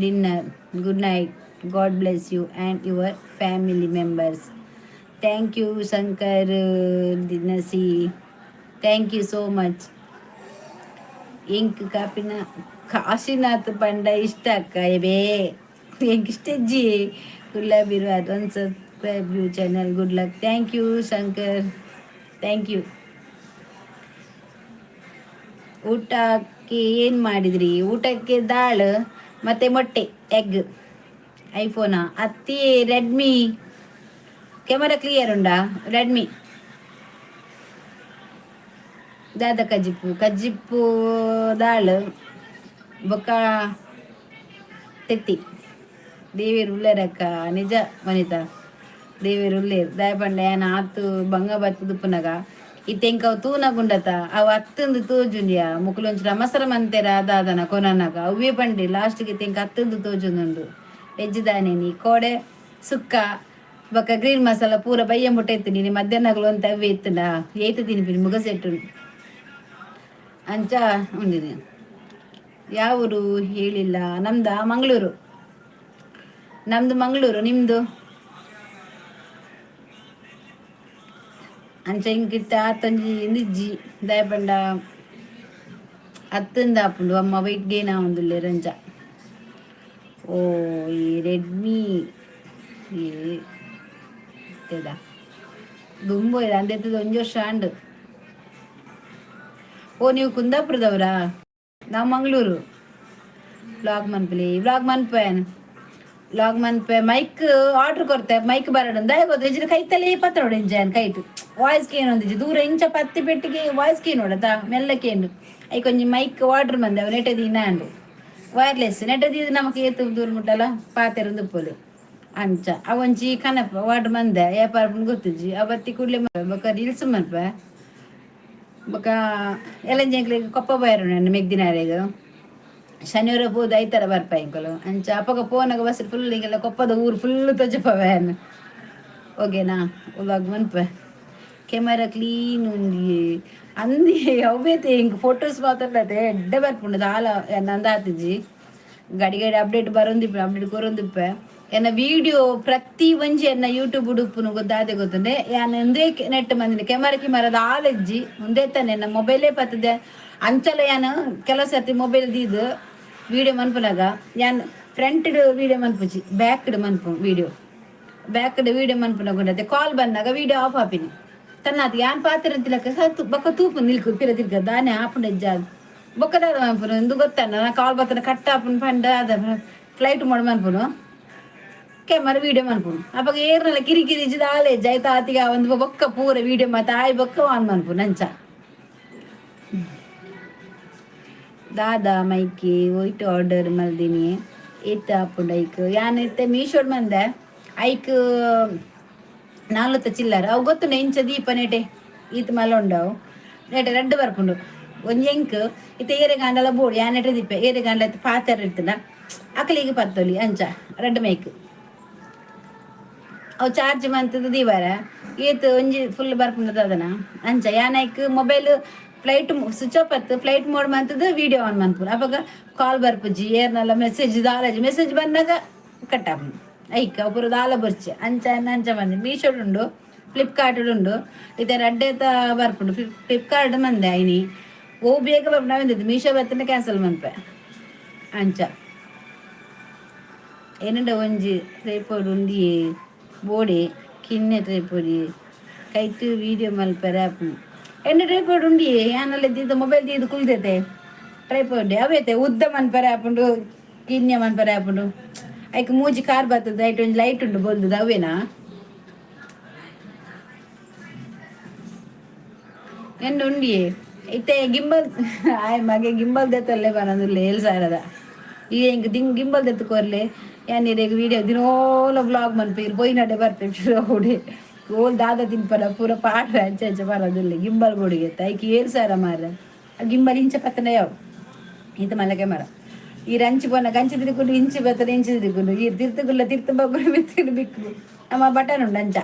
dinner? Good night, God bless you and your family members. Thank you Shankar Dinasi, thank you so much. ಎಂಕ್ ಕಾಪಿನ ಕಾಶಿನಾಥ್ ಪಂಡ ಇಷ್ಟ ಅಕ್ಕ. ಇವೇ ಎಂಕ್ ಇಷ್ಟ ಇಜ್ಜಿ. Kudla Birva, one subscribe you channel, good luck. Thank you Shankar, thank you. ಊಟಕ್ಕೆ ಏನು ಮಾಡಿದ್ರಿ? ಊಟಕ್ಕೆ ದಾಲ್ ಮತ್ತು ಮೊಟ್ಟೆ, ಎಗ್. ಐಫೋನಾ ಅತ್ತಿ? Redmi. Camera clear ಉಂಡಾ? Redmi. ದಾದ ಕಜ್ಜಿಪ್ಪು? ಕಜ್ಜಿಪ್ಪು ದಾಲ್ ಬೊಕ್ಕ ತೆತ್ತಿ. ದೇವೇರು ಉಲ್ಲೇರಕ್ಕ. ನಿಜ ವನಿತಾ, ದೇವೇರು ಉಲ್ಲೇರು. ದಾಯ ಪಂಡ ಯಾನ್ ಆತು ಬಂಗ ಬತ್ತುದುಪ್ಪುನಗ ಇತ್ತೆ ಎಂಕ್ ಅವು ತೂನಗುಂಡತ ಅವು ಅತ್ತಂದು ತೋಜುಂಡಿಯ. ಮುಕುಲು ಒಂಚೂರು ಅಮಸರ ಮಂತೆರ ದಾದನ ಕೊನನಗ ಅವ್ವೇ ಪಂಡಿ ಲಾಸ್ಟ್ಗೆ ಇತ್ತೆ ಎಂಕ್ ಅತ್ತಂದು ತೋಜೊಂದುಂಡು. ವೆಜ್ ದಾನೇನಿ ಕೋಡೆ ಸುಕ್ಕ ಬೊಕ್ಕ ಗ್ರೀನ್ ಮಸಾಲ ಪೂರ ಬಯ್ಯ ಮುಟ್ಟ ಇತ್ತು. ನೀನು ಮಧ್ಯಾಹ್ನಗಳು ಅಂತ ಅವೇ ಇತ್ತುಂಡ ಏತು ತಿನ್ಪಿನಿ ಮುಗಸೆಟ್ಟು ಅಂಚ ಉಂಡಿನಿ. ಯಾವೂರು ಹೇಳಿಲ್ಲ. ನಮ್ದ ಮಂಗಳೂರು, ನಮ್ದು ಮಂಗಳೂರು. ನಿಮ್ದು? ಅಂಚ ಇಂಕಿತ್ತ ಆತೊಂಜಿ ಇಂದಿಜ್ಜಿ. ದಾಯ ಪಂಡ ಅತ್ತಂದ ಆಪುಂಡು. ಅಮ್ಮ ವೆಯ್ಟ್ ಗೇನ್ ಆವೊಂದುಲ್ಲೆರ್ ಅಂಚ. ಓ, ಈ ರೆಡ್ಮಿ ಈ ಇತ್ತೆದ ದುಂಬು ಅಂದೆತ್ತದ ಒಂಜಿ ವರ್ಷ ಆಂಡ್. ಓ, ನೀವು ಕುಂದಾಪುರದವರಾ? ನಾವು ಮಂಗಳೂರು. ವ್ಲಾಗ್ ಮನ್ಪುಲೆ, ವ್ಲಾಗ್ ಮನ್ಪೇನ್, ವ್ಲಾಗ್ ಮನ್ಪೆ. ಮೈಕ್ ಆರ್ಡರ್ ಕೊರ್ತೆ, ಮೈಕ್ ಬರಡು. ದಾಯ ಗೊತ್ತ ಇಜ್ಜಿಡ ಕೈತಲೇ ಪತ್ರೊಡೆ ಇಂಚ ಕೈಟ್ ವಾಯ್ಸ್ ಕೇನೊಂದಿಜ್ಜಿ. ದೂರ ಇಂಚ ಪತ್ತಿ ಪೆಟ್ಟಿಗೆ ವಾಯ್ಸ್ ಕೇನೋಡತ ಮೆಲ್ಲ ಕೇಂಡು. ಐಕೊಂಜಿ ಮೈಕ್ ಆರ್ಡರ್ ಮಂದೆ, ಅವು ನೆಟೆ ದೀನ ಆಂಡ್. ವೈರ್ಲೆಸ್ ನೆಟೆ ದೀದ್ ನಮಕ್ ಏತ್ ದೂರ ಮುಟ್ಟಲ ಪಾತೆರೊಂದು ಉಪ್ಪೊಲಿ ಅಂಚ. ಅವೊಂಜಿ ಕನಪ ಆರ್ಡರ್ ಮಂದೆ, ಏಪ ಗೊತ್ತಿಜ್ಜಿ. ಅವು ಬತ್ತಿ ಕೂಡ್ಲೆ ಬೊಕ ರೀಲ್ಸ್ ಮನ್ಪೆ. ಬೊಕ ಎಲ್ಲಂಜಿ ಕೊಪ್ಪ ಬೈರು ಮೆಗ್ದಿನಾರೆಗ್. ಶನಿವಾರ ಪೋದು ಐತಾರ ಬರ್ಪ ಎಂಕುಲು. ಅಂಚ ಅಪಗ ಪೋನಗ ಬಸ್ ಫುಲ್ ಹಿಂಗೆಲ್ಲ ಕೊಪ್ಪದ ಊರು ಫುಲ್ ತೊಜಪವೆ. ಓಕೆನಾ? ವ್ಲಾಗ್ ಮನ್ಪೆ. ಕೆಮರಾ ಕ್ಲೀನ್ ಉಂಡಿ ಅಂದಿ ಅವ್ವೇತೆ ಇಂಕ್ ಫೋಟೋಸ್ ಮಾತ್ರ ಎಡ್ಡೆ ಬರ್ಪುಂಡು ದಾಲ ನಂದಾತಿಜಿ ಗಡಿ ಗಡಿ ಅಪ್ಡೇಟ್ ಬರೊಂದಿಪ್ಪೆ, ಅಪ್ಡೇಟ್ ಕೊರೊಂದಿಪ್ಪೆ. ಎನ್ನ ವಿಡಿಯೋ ಪ್ರತಿ ಒಂಜಿ ಎನ್ನ ಯೂಟ್ಯೂಬ್ ಉಡುಪುನು ಗೊತ್ತಾದೆ ಗೊತ್ತುಂಡೆ. ಯಾನ್ ಒಂದೇ ನೆಟ್ ಮಂದಿನ ಕೆಮರಾ ಕಿಮರ ದಾಲಜ್ಜಿ ಒಂದೇ ತಾನೆ ಎನ್ನ ಮೊಬೈಲೇ ಪತ್ತದೆ. ಅಂಚಲ ಯಾನ್ ಕೆಲವು ಸರ್ತಿ ಮೊಬೈಲ್ ದೀದ್ ವಿಡಿಯೋ ಮನ್ಪುನಾಗ ಯಾನ್ ಫ್ರಂಟ್ ವಿಡಿಯೋ ಮನ್ಪುಜಿ, ಬ್ಯಾಕ್ ಮನ್ಪು ವಿಡಿಯೋ. ಬ್ಯಾಕ್ ವಿಡಿಯೋ ಮನ್ಪುನಾಗ ಕಾಲ್ ಬಂದಾಗ ವಿಡಿಯೋ ಆಫ್ ಆಪಿನಿ ತನ್ನಾತ್. ಯಾನ್ ಪಾತ್ರ ತಿಲಕ ಬೊಕ್ಕ ತೂಪು ನಿಲ್ಕು ಪಿರ ತಿರ್ಗ ದಾನೆ ಆಪುಂಡು ಹೆಜ್ಜಾದ್ ಬೊಕ್ಕ ದಾದ ಮನ್ಪುನು ಇಂದು ಗೊತ್ತಣ್ಣ. ನಾ ಕಾಲ್ ಬತ್ತನ ಕಟ್ ಆಪುಂಡು ಪಂಡ ಅದ ಫ್ಲೈಟ್ ಮೋಡ್ ಮನ್ಪುನು, ಕೆಮರ ವಿಡಿಯೋ ಮನ್ಪುನು. ಅಪಗ ಏರ್ನಲ ಕಿರಿ ಕಿರಿ ದಾಲೆ ಜೈತ ಆತಿಗ ಒಂದು ಬೊಕ್ಕ ಪೂರ ವಿಡಿಯೋ ಮಾತ ಆಯ್ ಬೊಕ್ಕ ಆನ್ ಮನ್ಪುನು ಅಂಚ. ದಾದಾ ಮೈಕಿ ಒಯ್ಟ್ ಆರ್ಡರ್ ಮಲ್ದಿನಿ, ಇತ್ತ ಆಪುಂಡು ಐಕ್? ಯಾನ್ ಇತ್ತೆ ಮೀಶೋಡ್ ಮಂದೆ. ಐಕ್ ನಾಲ್ವತ್ತ ಚಿಲ್ಲರ. ಅವು ಗೊತ್ತುಂಡ ಇಂಚ ದೀಪ ನೆಟೆ ಈತ್ ಮಲ್ಲ ಉಂಡವು. ನೆಟೆ ರಡ್ಡ್ ಬರ್ಪುಂಡು. ಒಂಜಿ ಎಂಕ್ ಇತ್ತೆ ಏರೆಗಾಂಡಲ ಬೋಡು, ಯಾನ್ ನೆಟೆ ದೀಪೆ. ಏರೆಗಾಂಡ ಪಾತೆರ ಇರ್ತದ ಅಕಲಿಗೆ ಪತ್ತೊಲಿ ಅಂಚ. ರಡ್ಡ್ ಮೈಕ್ ಅವು ಚಾರ್ಜ್ ಮಂತದ ದೀವರ ಏತ್ ಒಂಜಿ ಫುಲ್ ಬರ್ಪುಂಡು ಅದನ ಅಂಚ. ಯಾನ್ ಐಕ್ ಮೊಬೈಲ್ ಫ್ಲೈಟ್ ಸ್ವಿಚ್ ಆಫ್ ಅತ್ತು ಫ್ಲೈಟ್ ಮೋಡ್ ಮಂತದ ವಿಡಿಯೋ ಆನ್ ಮನ್ಪುನು. ಅಪಗ ಕಾಲ್ ಬರ್ಪುಜಿ, ಏರ್ನಲ್ಲ ಮೆಸೇಜ್ ದಾಲಜಿ. ಮೆಸೇಜ್ ಬಂದಾಗ ಕಟ್ ಆಪುಂಡು. ಐಕ್ ಅವು ಪೂರ ದಾಲ ಬೊರ್ಚಿ ಅಂಚ ಅಂಚ ಬಂದೆ. ಮೀಶೋಡ್ ಉಂಡು, ಫ್ಲಿಪ್ಕಾರ್ಟ್ ಉಂಡು. ಇತ್ತೆ ರಡ್ಡೇತ ಬರ್ಪುಂಡು. ಫ್ಲಿಪ್ಕಾರ್ಟ್ ಮಂದೆ ಐನಿ ಓ ಬೇಗ ಬರ್ಪುಂಡು ಅವೆಂದಿತ್ತು. ಮೀಶೋ ಬತ್ತಂಡ ಕ್ಯಾನ್ಸಲ್ ಮನ್ಪೆ ಅಂಚ. ಎನ್ನಡ ಒಂಜಿ ಟ್ರೈಪಾಡ್ ಉಂಡಿಯೇ ಬೋಡೆ ಕಿನ್ನೆ ಟ್ರೈಪಾಡ್ ಕೈಟ್ ವೀಡಿಯೋ ಮಲ್ಪೆರೆ ಆಪುಂಡು. ಎನ್ನ ಟ್ರೈಪಾಡ್ ಉಂಡಿಯೇ, ಯಾನಲ್ಲ ದೀದ ಮೊಬೈಲ್ ದೀದ್ ಕುಲ್ದೈತೆ. ಟ್ರೈಪಾಡ್ ಅವೇತೆ ಉದ್ದ ಮನ್ಪೆರೆ ಆಪುಂಡು, ಕಿನ್ಯ ಮನ್ಪೆರೆ ಆಪುಂಡು. ಐಕ್ ಮೂಜಿ ಕಾರ್ ಬರ್ತದೆ, ಐಟ್ ಒಂಜಿ ಲೈಟ್ ಉಂಡು ಬೊಲ್ದುದ. ಅವೇನಾ ಎನ್ನ ಉಂಡಿಯೇ. ಇತ್ತೆ ಗಿಂಬಲ್ ಆಯ್ ಮಗೆ ಗಿಂಬಲ್ ದೆತ್ತಲ್ಲೇ ಬರಂದುಲ್ಲೆ 7,000ದ. ಈ ಎಂಕ್ ದಿಂಗ್ ಗಿಂಬಲ್ ದೆತ್ತು ಕೊರ್ಲೆ, ಯಾನ್ ಇರೆಗ್ ವೀಡಿಯೋ ದಿನೋಲ ವ್ಲಾಗ್ ಮನ್ಪೆ, ಇರ್ ಪೋಯಿನಡೆ ಬರ್ಪೆ ಪಿರವುಡೆ. ಓಲ್ ದಾದ ತಿನ್ಪರ ಪೂರ ಪಾಡ್ರೆ ಅಂಚ ಅಂಚ ಬರೋದಿಲ್ಲ. ಗಿಂಬಲ್ ಬೋಡಿಗೆತ್ತ ಐಕ್ 7,000 ಮಾರ್ರೆ. ಆ ಗಿಂಬಲ್ ಇಂಚ ಪತ್ತನ ಯಾವು ಈತ ಮಲ್ಲ ಕ್ಯಾಮರ. ಈ ರಂಚಿ ಪೋನ ಅಂಚಿ ತಿರುಕುಂಡು, ಇಂಚಿ ಬತ್ತನ ಇಂಚಿ ತಿರುಕುಂಡು. ಈ ತಿರ್ತುಗುಲ್ಲ ತಿರ್ತು ಬಗ್ಗುಡು ಮಿತ್ತಿಡು ಬಿಕ್ಕು ನಮ್ಮ ಬಟನ್ ಉಂಡು ಅಂಚ.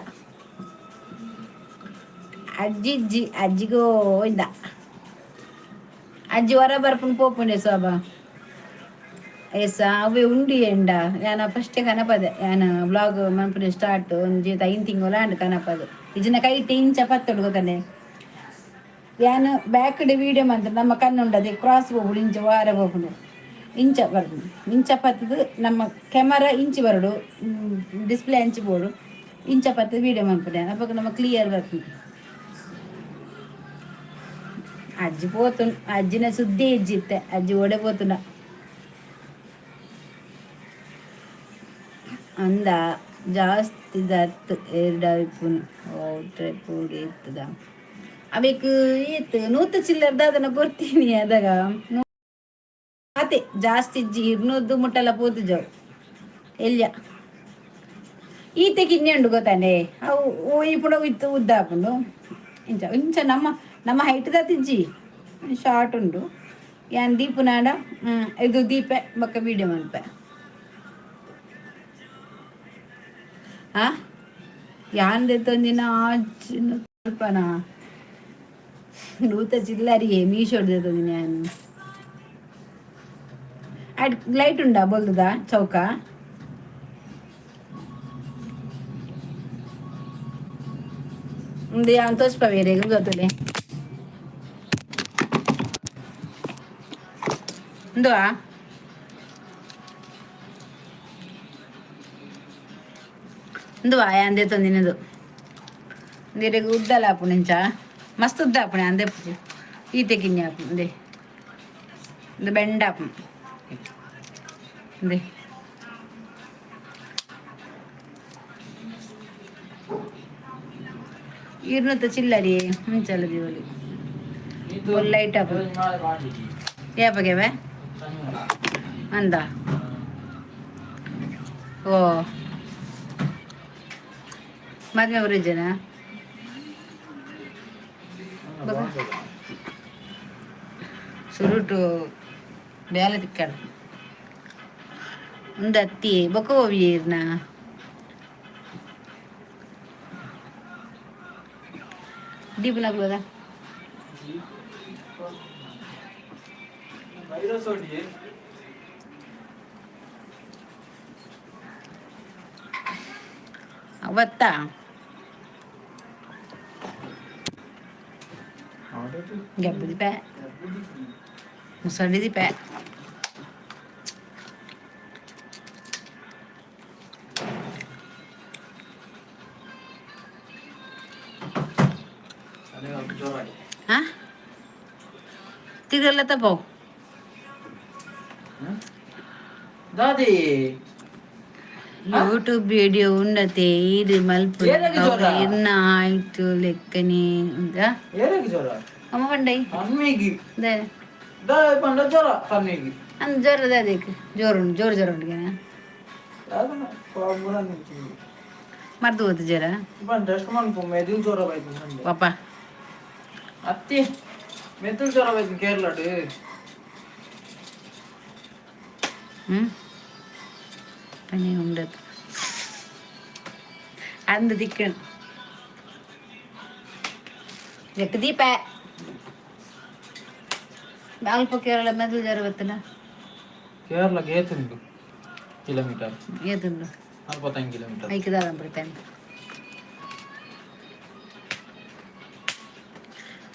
ಅಜ್ಜಿ ಇಜ್ಜಿ ಅಜ್ಜಿಗೋ ಇಂದ ಅಜ್ಜಿ ಹೊರ ಬರ್ಪುಂಡು ಪೋಪುಂಡೆ ಸೋಬಾ ಏಸ ಅವೇ ಉಂಡು ಎಂಡ. ಯಾನ ಫಸ್ಟೇ ಕನಪದೆ. ಯಾನ ವ್ಲಾಗ್ ಮನ್ಪುನೆ ಸ್ಟಾರ್ಟ್ ಒಂಜಿ 5 ತಿಂಗಳು ಆಂಡ್ ಕನಪದೆ. ಇಜ್ಜಿನ ಕೈಟ್ ಇಂಚ ಪತ್ತೊಡು ಗೊತ್ತನೆ. ಯಾನ್ ಬ್ಯಾಕ್ ವೀಡಿಯೋ ಮಂತ್ ನಮ್ಮ ಕಣ್ಣುಂಡದೆ ಕ್ರಾಸ್ ಹೋಗುಡು ಇಂಚ ವಾರ ಹೋಗುಡು ಇಂಚ ಬರ್ಪುಂಡು. ಇಂಚ ಪತ್ತದು ನಮ್ಮ ಕ್ಯಾಮರಾ ಇಂಚಿ ಬರಡು, ಡಿಸ್ಪ್ಲೇ ಅಂಚಿ ಬೋಡು. ಇಂಚ ಪತ್ತದು ವೀಡಿಯೋ ಮನ್ಪುನೆ. ಅಪಗ ನಮ್ಮ ಕ್ಲಿಯರ್ ಬರ್ಪುಂಡು. ಅಜ್ಜಿ ಪೋತುಂಡು, ಅಜ್ಜಿನ ಸುದ್ದಿ ಇಜ್ಜಿತ್ತೆ. ಅಜ್ಜಿ ಓಡೆ ಪೋತುಂಡ ಅಂದ ಜಾಸ್ತಿ ದತ್ತು ಎರಡಾಯ್ಪುನು. ಓ ಟ್ರೈಪೋಡ್ ಇತ್ತದ ಅವೇಕ್ ಏತ್ ನೂತ ಚಿಲ್ಲರ್ದ ಅದನ್ನ ಕೊರ್ತೀನಿ. ಅದಾಗ ಅತೆ ಜಾಸ್ತಿ ಇಜ್ಜಿ, ಇರ್ನೂದು ಮುಟ್ಟಲ ಪೋತು ಜವು ಎಲ್ಯ. ಈತೆ ಕಿನ್ನೆ ಉಂಡು ಗೊತ್ತಾನೆ. ಅವು ಇಪ್ಪುಂಡ ಇತ್ತು ಉದ್ದ ಆಪುಂಡು ಇಂಚ ಇಂಚ. ನಮ್ಮ ನಮ್ಮ ಹೈಟ್ ಇಜ್ಜಿ, ಶಾರ್ಟ್ ಉಂಡು. ಯಾನ್ ದೀಪುನಾಡ ಇದು ದೀಪೆ ಬೊಕ್ಕ ವೀಡಿಯೋ ಮನ್ಪೆ. ಆ ಯಾನ್ ದೆತ್ತೊಂದಿನ ಆಚಿನ ನೂತ ಚಿಲ್ಲರಿಯೇ ಮೀಶೋಡ್ ದೆತ್ತೊಂದಿನ ಯಾನ್. ಅಡ್ ಲೈಟ್ ಉಂಡಾ ಬೊಲ್ದುದ ಚೌಕ? ಉಂದು ಯಾನ್ ತೋಜ್ಪವೇರೆ ಗೊತ್ತುಲೆ ಉಂದುವಾ? ಉಂದುವಾ ಯಾನ್ ದೆತ್ತೊಂದಿನದು? ಇಂದೆರೆಗ್ ಉದ್ದಲ ಆಪುಂಡು ಇಂಚ, ಮಸ್ತ್ ಉದ್ದ ಆಪುಂಡು. ಅಂದೆ ಈತೆ ಕಿನ್ಯ ಆಪುಂಡು. ಇಂದೆ ಇಂದು ಬೆಂಡ್ ಆಪುಂಡು ಇಂದೆ. ಇರ್ನೂತ ಚಿಲ್ಲರಿ ಮುಂಚಲ್ಲ ದೀವೊಲಿ ಲೈಟ್ ಆಪುಂಡು. ಏಪಗೆವೆ ಅಂದ? ಓ ಮದ್ಮೆ ಊರಿಜನ ಸುರುಟು ಬೇಲೆ ತಿಕ್ಕಡ. ಒಂದು ಅತ್ತಿ ಬೊಕ್ಕ ಹೋವಿರ್ನ. ದೀಪನಗ್ಲದ. ಅವತ್ತಾ ಗಬ್ಬದಿ ಪೆ ಮುಸಂಡಿ ಪೆ. ಹಾ, ತಿಗಲ್ಲ ತಪ್ಪೋ. ದಾದಿ. ಯೂಟ್ಯೂಬ್ ವಿಡಿಯೋ ಉಂಡತೆ ಈರು ಮಲ್ಪು. ಏನಾಗಿ ಜ್ವರ? ಇನ್ನ ಆಯ್ತು ಲೆಕ್ಕನೆ ಉಂದಾ. ಏರಾಗಿ ಜ್ವರ? ಅಮ್ಮ ಪಂಡೈ. ಅಮ್ಮಿಗೆ. ದೇ. ದಾ ಪಂಡ ಜ್ವರ ತನ್ನಿಗೆ. ಅಂದ್ ಜ್ವರದ, ಅದಕ್ಕೆ ಜೋರುಂಡು, ಜೋರು ಜ್ವರ ಉಂಟು. ಮರ್ದು ಹೋತು ಜ್ವರ. ಪಂಡ ಟೆಸ್ಟ್ ಮನ್ಪು, ಮೆದುಳು ಜ್ವರ ಬೈತು ಸಂಡೆ. ಪಾಪ. ಅತ್ತಿ, ಮೆದುಳು ಜ್ವರ ಬೈತು ಕೇರಳಡ್. ಹ್ಮ್ ಪನಿ ಉಂಡತು ಅಂದ ದಿಕ್ಕಣ್ ಜಕ್ಕ ದೀಪ. ಅಲ್ಪ ಕೇರಳ ಮೆದುಳು ಜ್ವರ ಬತ್ತನ. ಕೇರಳಕ್ಕೆ ಏತುಂಡು ಕಿಲೋಮೀಟರ್? ಏತುಂಡು? 45 ಕಿಲೋಮೀಟರ್. ಐಕ್ ದಾದ ಬಿಡ್ತೇನೆ.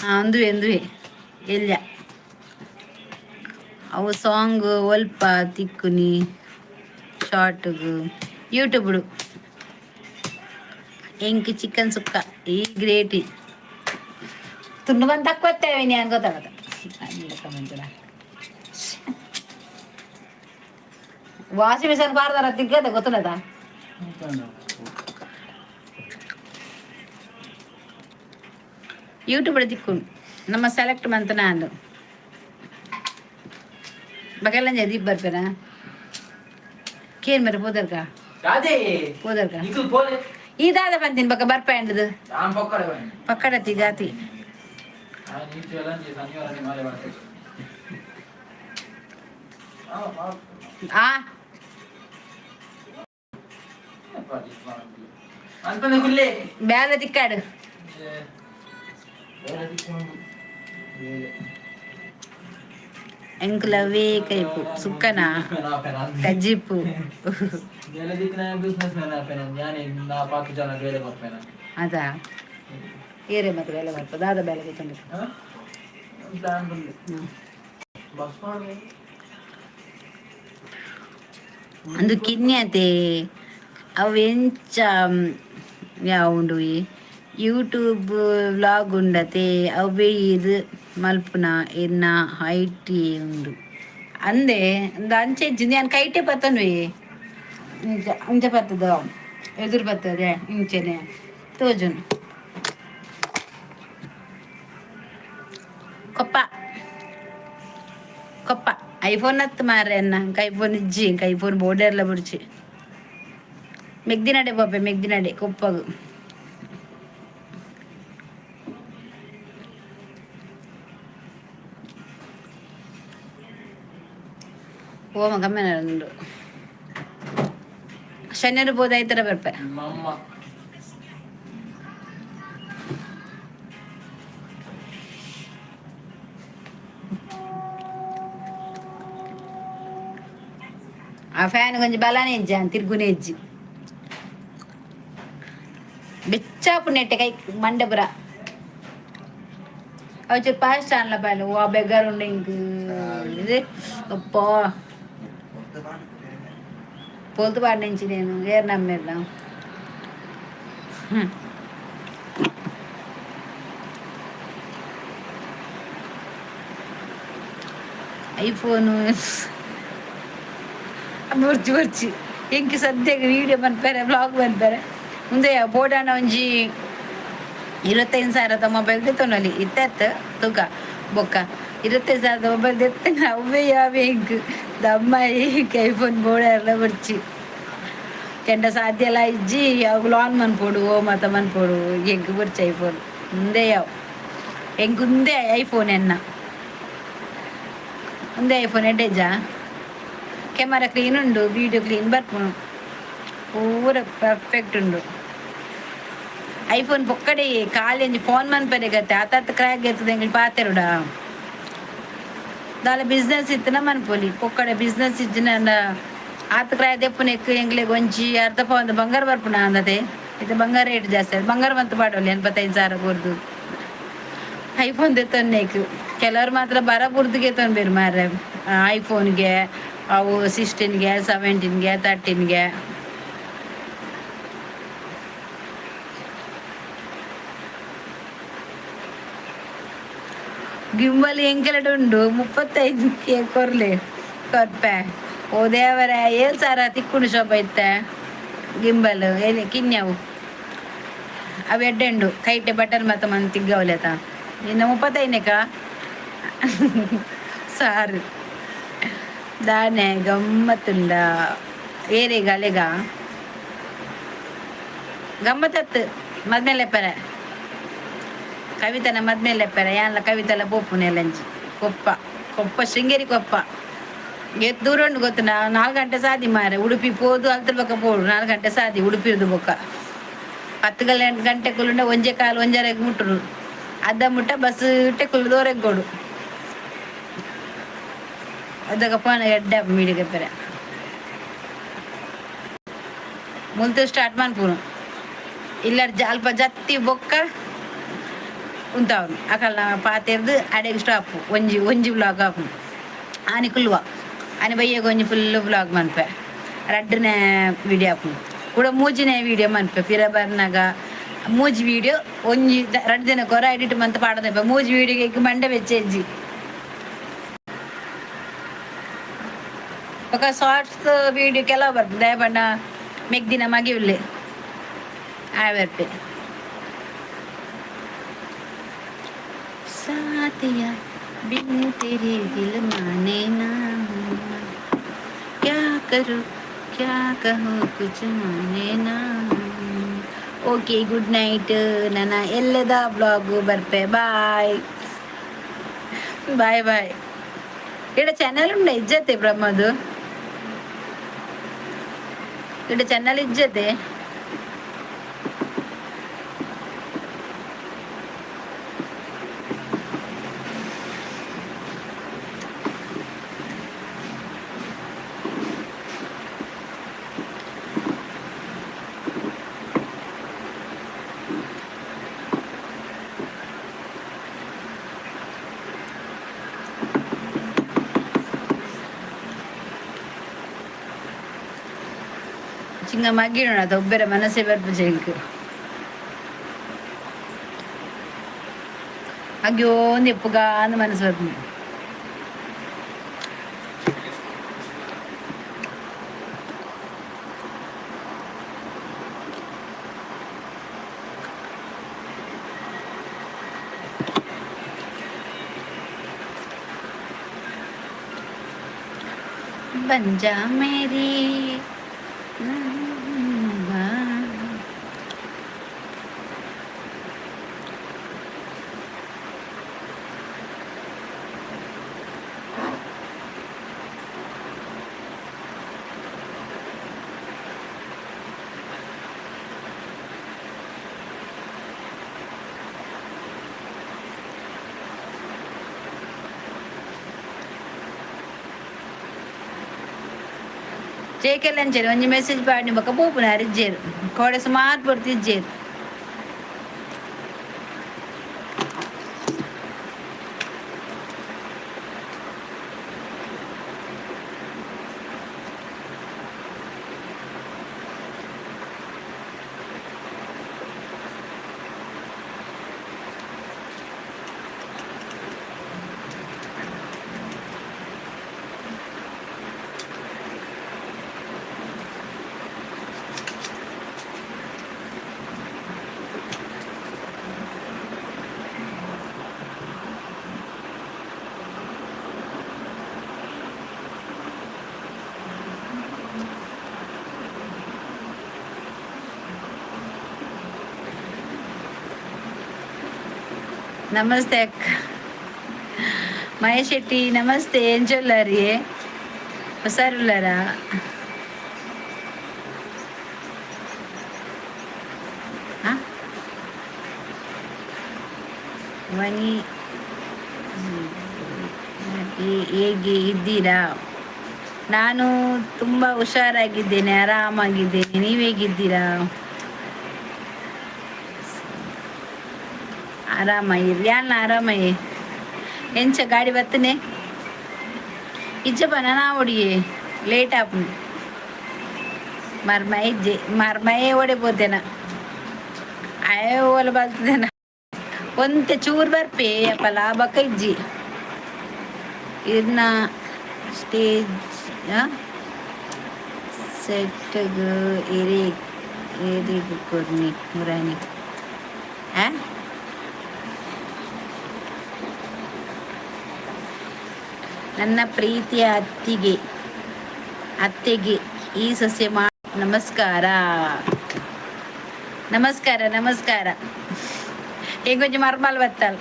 ಹಾಂ, ಅಂದುವೆ ಅಂದುವೆ ಎಲ್ಲ ಅವು ಸಾಂಗ್ ಒಲ್ಪ ತಿಕ್ಕುನಿ ಶಾರ್ಟ್ಗು ಯೂಟ್ಯೂಬ್ಡು. ಎಂಕ್ ಚಿಕನ್ ಸುಕ್ಕ ಈ ಗ್ರೇಟಿ ತುಂಡು ಬಂದು ತಕ್ಕೊತ್ತೇವೆ ನೀ ಅನ್ಕೋತಾಗತ್ತ. ವಾಷಿಂಗ್ ಮಿಷನ್ ಬಾರ್ದಾರ ತಿಕ್ಕದೆ ಗೊತ್ತಲ್ಲದ. ಯೂಟ್ಯೂಬ್ ತಿಕ್ಕು ನಮ್ಮ ಸೆಲೆಕ್ಟ್ ಮಂತ ನಾನು ಬಗೆಲ್ಲ ದೀಪ್ ಬರ್ಪೇನಾ ಕೇನ್ ಮೇರೆ ಪೋದರ್ಕ. ದಾದಿ. ಪೋದರ್ಕ. ನಿಖಲ್ ಪೋಲೆ. ಈ ದಾದ ಬಂತೀನಿ ಬಕ್ಕ ಬರ್ಪ ಎಂಡದು. ನಾನು ಪಕ್ಕಡೆ ಬನ್ನಿ. ಪಕ್ಕಡತಿ ಗಾತಿ. ನಾನು ಈಚೆ ಎಲ್ಲ ಶನಿವಾರ ಮಾಲೆ ಮಾಡ್ತೇನೆ. ಆ. ಅಂತಂದೆ ಕುಲ್ಲೆ. ಬ್ಯಾಲ ತಿಕ್ಕಾಡು. ಎಂಕುಲವೇ ಕೈಪು ಸುಕ್ಕನ ಕಜ್ಜಿಪ್ಪು. ಬಿಸ್ನೆಸ್ ಮ್ಯಾನ್ ಆಪೇನ ಯಾನೆ ನಾ ಪಾಕು ಜನ ಬೇಲೆ ಬರ್ಪೇನ. ಅದಾ ಏರೆ ಮತ್ತೆ ಬೇಲೆ ಬರ್ಪ ದಾದ ಬೇಲೆ ಗೊತ್ತುಂಡು. ಪ್ಲಾನ್ ಬಂದೆ ಬಸ್ ಮಾಡ್ಬೋದು. ಅಂದು ಕಿನ್ಯತೆ ಅವು ಎಂಚ ಯಾವುಂಡು ಈ ಯೂಟ್ಯೂಬ್ ವ್ಲಾಗ್ ಉಂಡತೆ ಅವೇ ಇದು ಮಲ್ಪುನ ಎನ್ನ ಹೈಟ್ ಉಂಡು ಅಂದೆ ಅಂದ ಅಂಚೆ ನಾನು ಕೈಟೆ ಪತ್ತನ್ವಿ ಇಂಚ ಇಂಚ ಪತ್ತದ ಎದುರು ಬರ್ತದೆ ಇಂಚೆನೆ ತೋಜುನು. ಕೊಪ್ಪ ಕೊಪ್ಪ ಐಫೋನ್ ಹತ್ತು ಮಾರ್ರೆ ಅನ್ನ. ಐಫೋನ್ ಇಜ್ಜಿ, ಐಫೋನ್ ಬೋರ್ಡರ್ಲ ಬುಡ್ಚಿ. ಮೆಗ್ದಿನಡೆ ಪಾಪೆ, ಮೆಗ್ದಿನಡೆ ಕೊಪ್ಪಗು. ಓಮ ಕಮ್ಮಿ ಉಂಡು. ಶನಿವಾರ ಬೋದಾಯ್ತರ ಬರ್ಪೆ. ನಿಮ್ಮ ಅಮ್ಮ. ಆ ಫ್ಯಾನ್ ಕೊಂಚ ಬಲಾನೆ ಇಜ್ಜ ತಿರ್ಗುನೆ ಇಜ್ಜಿ. ಬೆಚ್ಚಾಪು ನೆಟ್ಟೆ ಕೈ ಮಂಡಪುರ ಅವು ಚೂರು ಫಾಸ್ಟ್ ಆನ್ಲ ಪಾಲು. ವಾ ಬೆಗ್ಗಾರು ಉಂಡು ಇಂಕ್ ಇದು ಅಪ್ಪೋ. ಪೊಲ್ತು ಪಾಡ್ నుంచి నేను ఏర్ నమ్మేద్దాం. ಐಫೋನು ಬುರ್ಚಿ ಬುರ್ಚಿ. ಎಂಕ್ ಸದ್ಯಕ್ಕೆ ವೀಡಿಯೋ ಮನ್ಪೆರೆ, ವ್ಲಾಗ್ ಮನ್ಪೆರೆ ಮುಂದೆ ಬೋಡಾನ ಒಂಜಿ 25,000ದ ಮೊಬೈಲ್ ದೆತ್ತೊನೊಲಿ ಇತ್ತೆತ್ ತೂಕ. ಬೊಕ್ಕ 25,000ದ ಮೊಬೈಲ್ ದೆತ್ತನ ಅವ್ವೇ ಯಾವೆ ಎಂಕ್ ದಮ್ಮ ಐಫೋನ್ ಬೋಡಾರ್ಲ ಬುರ್ಚಿ. ಕೆಂಡ ಸಾಧ್ಯ ಎಲ್ಲ ಇಜ್ಜಿ. ಅವು ಲಾನ್ ಮನ್ಪೊಡು, ಓ ಮಾತ ಮನ್ಪೊಡು. ಎಂಕ್ ಬುರ್ಚಿ ಐಫೋನ್ ಉಂದೇ ಯಾವ್ ಎಂಕ್ ಉಂದೇ ಐಫೋನ್ ಎನ್ನ ಉಂದೇ ಐಫೋನ್ ಎಡ್ಡೆಜ್ಜ. ಕೆಮರಾ ಕ್ಲೀನ್ ಉಂಡು, ವೀಡಿಯೋ ಕ್ಲೀನ್ ಬರ್ಪುಂಡು, ಪೂರ ಪರ್ಫೆಕ್ಟ್ ಉಂಡು. ಐಫೋನ್ ಪೊಕ್ಕಡೆ ಖಾಲಿ ಒಂಜಿ ಫೋನ್ ಮನ್ಪರೆ ಗತ್ತೆ ಆತಾತ್ ಕ್ರ್ಯಾಕ್ ಎತ್ತದ ಎಂಗ್ಲು ಪಾತೆರುಡ. ದಾಲ ಬಿಸ್ನೆಸ್ ಇತ್ತಿನ ಮನ್ಪೊಲಿ, ಪೊಕ್ಕಡೆ ಬಿಸ್ನೆಸ್ ಇಜ್ಜಿನ ಆತ್ ಕ್ರಾಯ ದೆಪ್ಪುನೆಕ್ ಎಂಗ್ಲೆಗ್ ಒಂಜಿ ಅರ್ಧ ಪಾವ್ ಬಂಗಾರ ಬರ್ಪುನ ಅಂದತೆ. ಇದು ಬಂಗಾರ ರೇಟ್ ಜಾಸ್ತಿ ಆಯ್ತು, ಬಂಗಾರ ಬಂತು ಪಾಡೋಲಿ 85,000 ಕೊರ್ದು ಐಫೋನ್ ದೆತ್ತೊನ್ನೆಕ್. ಕೆಲವರು ಮಾತ್ರ ಬರ ಬುರ್ದಿಗೆ ತೊಂಬೇರು ಮಾರ್ರೆ ಐಫೋನ್ಗೆ, ಅವು 16ಗೆ, 17ಗೆ, 13ಗೆ. ಗಿಂಬಲ್ ಎಂಕೆಲಡ್ ಉಂಡು, 35 ಕೆ ಕೊರ್ಲೆ ಕೊರ್ಪೆ. ಓ ದೇವರ, 7,000 ತಿಕ್ಕುಂಡು ಶೋಭ ಇತ್ತ ಗಿಂಬಲ್ ಎಲ್ಲಿ ಕಿನ್ಯವು. ಅವು ಎಡ್ಡೆಂಡು ಕೈಟೆ ಬಟನ್ ಮತ್ತೆ ಮನ್ ತಿಗ್ಗವಲೆತ. ಇನ್ನು 35ಕ ಸಾರು ದಾನೆ ಗಮ್ಮತ್ತುಂಡ ಏರಿಗ ಅಲೆಗ ಗಮ್ಮತ್ತತ್ತು. ಮದ್ಮೇಲೆ ಪೆರೆ ಕವಿತನ ಮದ್ಮೇಲೆ ಪೆರೆ ಯಾನ್ಲ ಕವಿತೆಲ್ಲ ಪೋಪುನೆಲ್ಲಂಜಿ ಕೊಪ್ಪ ಕೊಪ್ಪ ಶೃಂಗೇರಿ ಕೊಪ್ಪ ಏತ್ ದೂರ ಉಂಡು ಗೊತ್ತುಂಡ? 4 ಗಂಟೆ ಸಾದಿ ಮಾರೆ. ಉಡುಪಿ ಪೋದು ಅಲ್ತರ ಬೊಕ್ಕ ಪೋಡು 4 ಗಂಟೆ ಸಾದಿ. ಉಡುಪಿರ್ದು ಬೊಕ್ಕ 10 ಗಂಟೆ ಕುಲ್ಲುಂಡ ಒಂಜೆ ಕಾಲು ಒಂಜರೆಗ್ ಮುಟ್ಟುನು. ಅರ್ಧ ಮುಟ್ಟ ಬಸ್ ಇಟ್ಟೆ ಕುಲ್ಲು ದೋರೆಗ್ಗೋಡು ಅದಕ್ಕ ಪೋನ ಎಡ್ಡೆ ಮೀಡಿಗೆ ಪೆರೆ ಮುಲ್ತು ಸ್ಟಾರ್ಟ್ ಮನ್ಪುನು. ಇಲ್ಲ ಅಲ್ಪ ಜತ್ತಿ ಬೊಕ್ಕ ಉಂತಾವನು ಅಕಲ್ನ ಪಾತೆರ್ದು ಅಡೆಗ್ ಸ್ಟಾಪ್. ಒಂಜಿ ಒಂಜಿ ವ್ಲಾಗ್ ಆಪುನು. ಆನಿ ಕುಲ್ಲುವ, ಆನಿ ಬಯ್ಯಗ್ ಒಂಜಿ ಫುಲ್ ವ್ಲಾಗ್ ಮನ್ಪೆ. ರಡ್ಡನೇ ವಿಡಿಯೋ ಆಪುನು ಕೂಡ, ಮೂಜಿನೇ ವಿಡಿಯೋ ಮನ್ಪೆ. ಪಿರ ಬರ್ನಾಗ ಮೂಜಿ ವಿಡಿಯೋ ಒಂಜಿ 2 ದಿನ ಕೊರ ಎಡಿಟ್ ಮಂತ್ ಪಾಡದಪ್ಪ. ಮೂಜಿ ವಿಡಿಯೋ ಮಂಡೆ ಬೆಚ್ಚೆಜ್ಜಿ. ಬೊಕ ಶಾರ್ಟ್ಸ್ ವಿಡಿಯೋ ಕೆಲವು ಬರ್ಪುಂಡು. ದಾಯೆ ಪಂಡ ಮೆಗ್ದಿನ ಮಗೆ ಉಲ್ಲೆ, ಆಯೆ ಬರ್ಪೆ. साथिया बिन तेरे दिल माने ना, क्या करूँ क्या कहूँ, कुछ माने ना. Okay, good night. ನನ್ನ ಎಲ್ಲದ ಬ್ಲಾಗು ಬರ್ಪೆ. Bye bye bye. ಇಡ ಚಾನಲ್ ಉಂಡ ಇಜ್ಜತೆ ಬ್ರಹ್ಮದು? ಇಡ ಚಾನಲ್ ಇಜ್ಜತೆ? ಚಿಂಗ ಮಗ್ಗಿಡೋಣ ಅದು ಒಬ್ಬರ ಮನಸ್ಸೇ ಬರ್ಪು ಜೆಂಕ್ ಅಗ್ಯೋ ಒಂದು ಅಂದ್ ಮನಸ್ಸು ಬರ್ಪು. बन जा मेरी. ಜೇಕೆಲ್ಲಂಚೇರು ಒಂಜಿ ಮೆಸೇಜ್ ಪಾಡ್ನಿ ಬೊಕ್ಕ ಪೋಪುನ ಇಜ್ಜೇರು. ಕೋಡೆ ಸುಮಾರು ಪೊರ್ತು ಇಜ್ಜೇರು. ನಮಸ್ತೆ ಅಕ್ಕ. ಮಹೇಶ್ ಶೆಟ್ಟಿ ನಮಸ್ತೆ. ಎಂಚೊಲ್ಲಾರಿ? ಹುಷಾರುಲ್ಲಾರಾ? ಆ? ವನಿ ಹೇಗೆ ಇದ್ದೀರಾ? ನಾನು ತುಂಬ ಹುಷಾರಾಗಿದ್ದೇನೆ, ಆರಾಮಾಗಿದ್ದೇನೆ. ನೀವು ಹೇಗಿದ್ದೀರಾ? ಆರಾಮಯ್ಯ ಯಾನ್ ಆರಾಮಯ್ಯ. ಎಂಚ ಗಾಡಿ ಬತ್ತನೆ ಇಜ್ಜಪ್ಪ ನಾ ಒಡಿಯೇ ಲೇಟ್ ಆಪುಂಡು. ಮರ್ಮಯ ಇಜ್ಜೆ, ಮರ್ಮಯೇ ಓಡೆ ಪೋತೇನ, ಆಯೆ ಓಲ ಬಲ್ತದೇನ. ಒಂತೆ ಚೂರು ಬರ್ಪೆ ಅಪ್ಪ, ಲಾಭಕ್ಕ ಇಜ್ಜಿ. ಇರ್ನ ಸ್ಟೇಜ್ ಸೆಟ್ಗ್ ಎರೆ ಎರೆಗ್ ಕೊರ್ನಿ ಮುರಾನಿ? ಆ ನನ್ನ ಪ್ರೀತಿಯ ಅತ್ತಿಗೆ, ಅತ್ತೆಗೆ ಈ ಸೊಸೆ ಮಾ ನಮಸ್ಕಾರ, ನಮಸ್ಕಾರ, ನಮಸ್ಕಾರ. ಎಂಕೊಂಚ ಮರ್ಮಲ್ ಬತ್ತಲ್.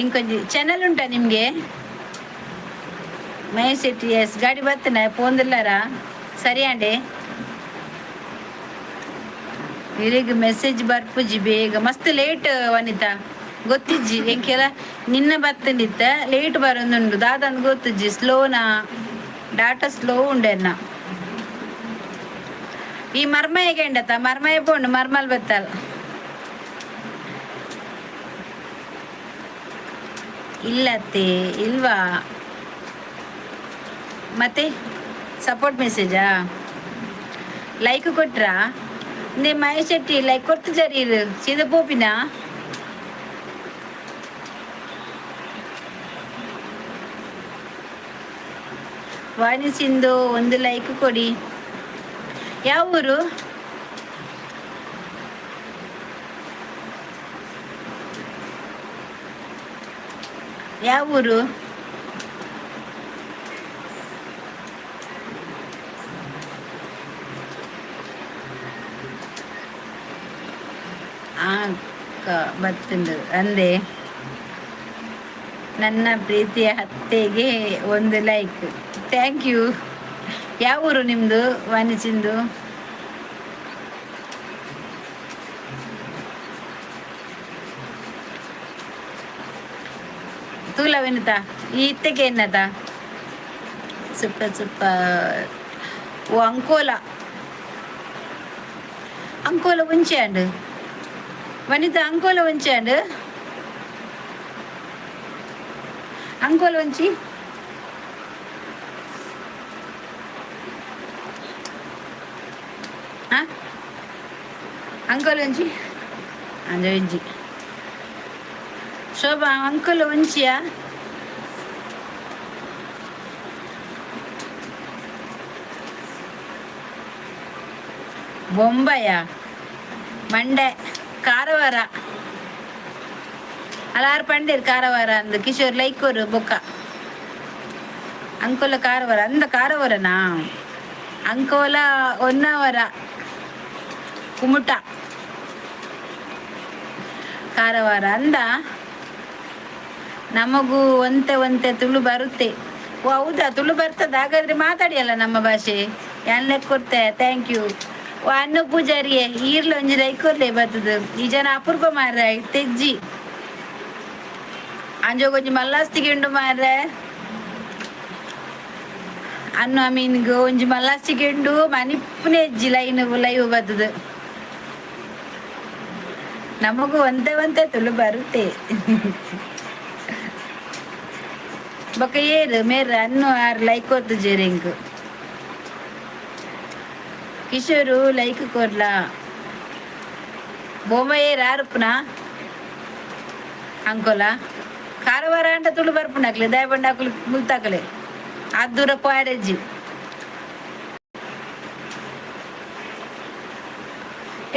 ಎಂಕೊಂಜಿ ಚಾನಲ್ ಉಂಟಾ ನಿಮಗೆ? ಮಹೇಶ್ ಶೆಟ್ಟಿ, ಎಸ್. ಗಾಡಿ ಬತ್ತನ ಪೋಂದಿಲ್ಲಾರ? ಸರಿ ಅಂಡೆ. ಇಲ್ಲಿಗೆ ಮೆಸೇಜ್ ಬರ್ಪುಜಿ ಬೇಗ, ಮಸ್ತ್ ಲೇಟ್. ವನಿತಾ, ಗೊತ್ತಿಜ್ಜಿ ಎಂಕೆಲ ನಿನ್ನ ಬತ್ತನಿತ್ತ ಲೇಟ್ ಬರೋದುಂಡು. ದಾದಂದ್ ಗೊತ್ತುಜ್ಜಿ, ಸ್ಲೋನಾ ಡಾಟಾ ಸ್ಲೋ ಉಂಡೆನ್ನ. ಈ ಮರ್ಮಯ ಗೆಂಡತ ಮರ್ಮಯ ಪೋಂಡು ಮರ್ಮಲ್ ಬತ್ತಲ್. ಇಲ್ಲತ್ತೆ, ಇಲ್ವಾ? ಮತ್ತೆ ಸಪೋರ್ಟ್ ಮೆಸೇಜಾ? ಲೈಕ್ ಕೊಟ್ರಾ? ನೇ ಮಹೇಶ್ ಶೆಟ್ಟಿ, ಲೈಕ್ ಕೊಡ್ತು ಜರಿ ಸೀದಾ ಪೋಪಿನಾ? ವಾಣಿ ಸಿಂಧು, ಒಂದು ಲೈಕ್ ಕೊಡಿ. ಯಾವ ಊರು? ಯಾವ ಊರು? ಅಕ್ಕ ಬತ್ತುಂಡು ಅಂದೆ. ನನ್ನ ಪ್ರೀತಿಯ ಅತ್ತೆಗೆ ಒಂದು ಲೈಕ್. Thank you. ಯಾವ ಊರು ನಿಮ್ಮದು ವಾಣಿ ಸಿಂಧು? ತೂಲ ವಿನುತಾ, ಈ ಇತ್ತೆಗೆ ಎನ್ನತ? Super super. ಓ ಅಂಕೋಲ, ಅಂಕೋಲ ಒಂಚೆ ಅಂಡ್. ವನಿತಾ, ಅಂಕೋಲ ಒಂಚೆ ಅಂಡ್, ಅಂಕೋಲ ಒಂಚಿ. ಆ ಅಂಕೋಲ ಒಂಚಿ ಅಂಜ ಒಂಜಿ. ಶೋಭಾ, ಅಂಕೋಲ ಒಂಚಿಯಾ? ಬೊಂಬಯ, ಮಂಡೆ, ಕಾರವಾರ. ಅಲಾರ್ ಪಂಡೇರ್ ಕಾರವಾರ ಅಂದ್. ಕಿಶೋರ್, ಲೈಕ್ ಕೊರು. ಬೊಕ್ಕ ಅಂಕೋಲ ಕಾರವಾರ ಅಂದ. ಕಾರವಾರನಾ? ಅಂಕೋಲ, ಹೊನ್ನಾವರ, ಕುಮಟ, ಕಾರವಾರ ಅಂದ. ನಮಗೂ ಒಂತೆ ಒಂತೆ ತುಳು ಬರುತ್ತೆ. ಓ ಹೌದಾ? ತುಳು ಬರ್ತದ ಹಾಗಾದ್ರೆ? ಮಾತಾಡಿ ಅಲ್ಲ ನಮ್ಮ ಭಾಷೆ. ಯಾನ್ ಲೆಕ್ಕ ಕೊಡ್ತೆ. Thank you. ಓ ಅನ್ನು ಪೂಜಾರಿಯೇ, ಈರ್ಲ ಒಂಜಿ ಲೈಕ್ ಕೊರ್ಲೆ ಬರ್ತದ. ಈ ಜನ ಅಪೂರ್ವ ಮಾರ್ರೆ, ತೆಜ್ಜಿ ಅಂಜೋಗೊಂಜಿ ಮಲ್ಲಾಸ್ತಿಗೆ ಉಂಡು ಮಾರ್ರೆ. ಅನ್ನು ಅಮೀನ್ಗ್ ಒಂಜಿ ಮಲ್ಲಾಸ್ತಿಗೆ ಉಂಡು. ಮನಿಪ್ಪುನೆ ಎಜ್ಜಿ ಲೈನ್ ಲೈವ್ ಬರ್ತದ. ನಮಗೂ ಒಂತೆ ಒಂತೆ ತುಳು ಬರುತ್ತೆ. ಬೊಕ ಏರು ಮೇರ್ ಅನ್ನು ಆರ್ ಲೈಕ್ ಕೊರ್ತು ಜೇರಿಂಗ್. ಕಿಶೋರು, ಲೈಕ್ ಕೊರ್ಲಾ. ಬೊಮ್ಮ ಏರ್ ಆರುಪುನ? ಅಂಕೋಲ, ಕಾರವಾರ ಅಂಟ ತುಳು ಬರ್ಪುಂಡಾಕ್ಲೆ ದಯಬಂಡ ಅಕ್ಲು ಮುಲ್ತಾಕಲೆ ಅದ್ದೂರ ಪೋಯರೆಜ್ಜಿ.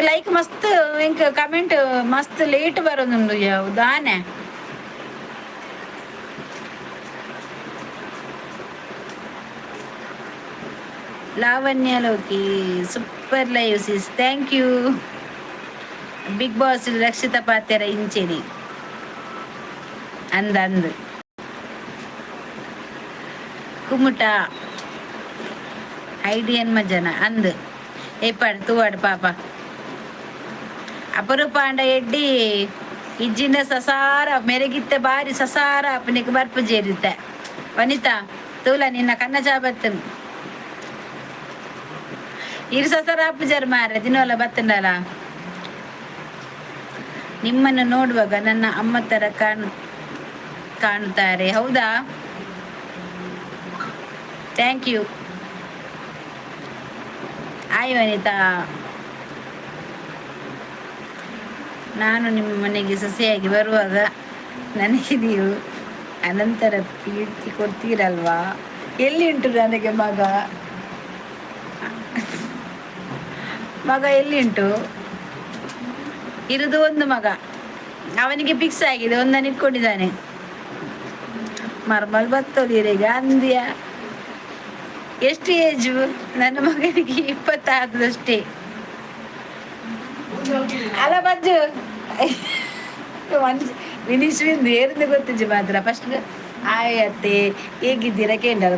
ಲೈಕ್ ಮಸ್ತ್ ಇಂಕ್ ಕಮೆಂಟ್ ಮಸ್ತ್ ಲೇಟ್ ಬರೋದುಂಡು ದಾನೆ? Lavanya Loki, super live sis, thank you. Big boss Rakshita ಪಾತೆರ ಇಂಚೆನಿ ಅಂದ ಅಂದ್. ಕುಮುಟ ಐಡಿಯನ್ ಮಜನ ಅಂದ್. ಏಪಾಡು ತೂವಾಡು ಪಾಪ. ಅಪರೂಪ ಅಂಡ ಎಡ್ಡಿ ಇಜ್ಜಿನ ಸಸಾರ ಮೆರಗಿತ್ತೆ ಬಾರಿ ಸಸಾರ ಅಪ್ಪನಿಗೆ ಬರ್ಪು ಜೇರಿತ್ತೆ. ವನಿತಾ ತೂಲ ನಿನ್ನ ಕನ್ನ ಚಾ ಬತ್ತು. ಇರು ಸಸಾರ ಅಪ್ಪುಜಾರು ಮಾರ್ರೆ ದಿನೋಲ ಬತ್ತಂಡಲ. ನಿಮ್ಮನ್ನು ನೋಡುವಾಗ ನನ್ನ ಅಮ್ಮ ತರ ಕಾಣುತ್ತಾರೆ. ಹೌದಾ? Thank you. ಆಯ್ ವನಿತಾ. ನಾನು ನಿಮ್ಮ ಮನೆಗೆ ಸೊಸೆಯಾಗಿ ಬರುವಾಗ ನನಗೆ ನೀವು ಅನಂತರ ಪೀರ್ತಿ ಕೊಡ್ತೀರಲ್ವಾ? ಎಲ್ಲಿ ಉಂಟು ನನಗೆ ಮಗ? ಮಗ ಎಲ್ಲಿ ಉಂಟು? ಇರುದು ಒಂದು ಮಗ, ಅವನಿಗೆ ಫಿಕ್ಸ್ ಆಗಿದೆ, ಒಂದನ್ನು ಇಟ್ಕೊಂಡಿದ್ದಾನೆ. ಮರ್ಮಲ್ ಬತ್ತೋಲಿರಿಗೆ ಅಂದ್ಯ. ಎಷ್ಟು ಏಜು ನನ್ನ ಮಗನಿಗೆ? 20 ಆದದಷ್ಟೇ ಅಲ್ಲ ಬಜ್ಜು? ಮನುಷ್ಯ ವಿನೀಶ್ ಏರಿಂದ ಗೊತ್ತಿಜ್ಜಿ ಮಾತ್ರ. ಫಸ್ಟ್ ಆಯ್ ಅತ್ತೆ, ಹೇಗಿದ್ದೀರಾ ಕೇಂದ್ರ.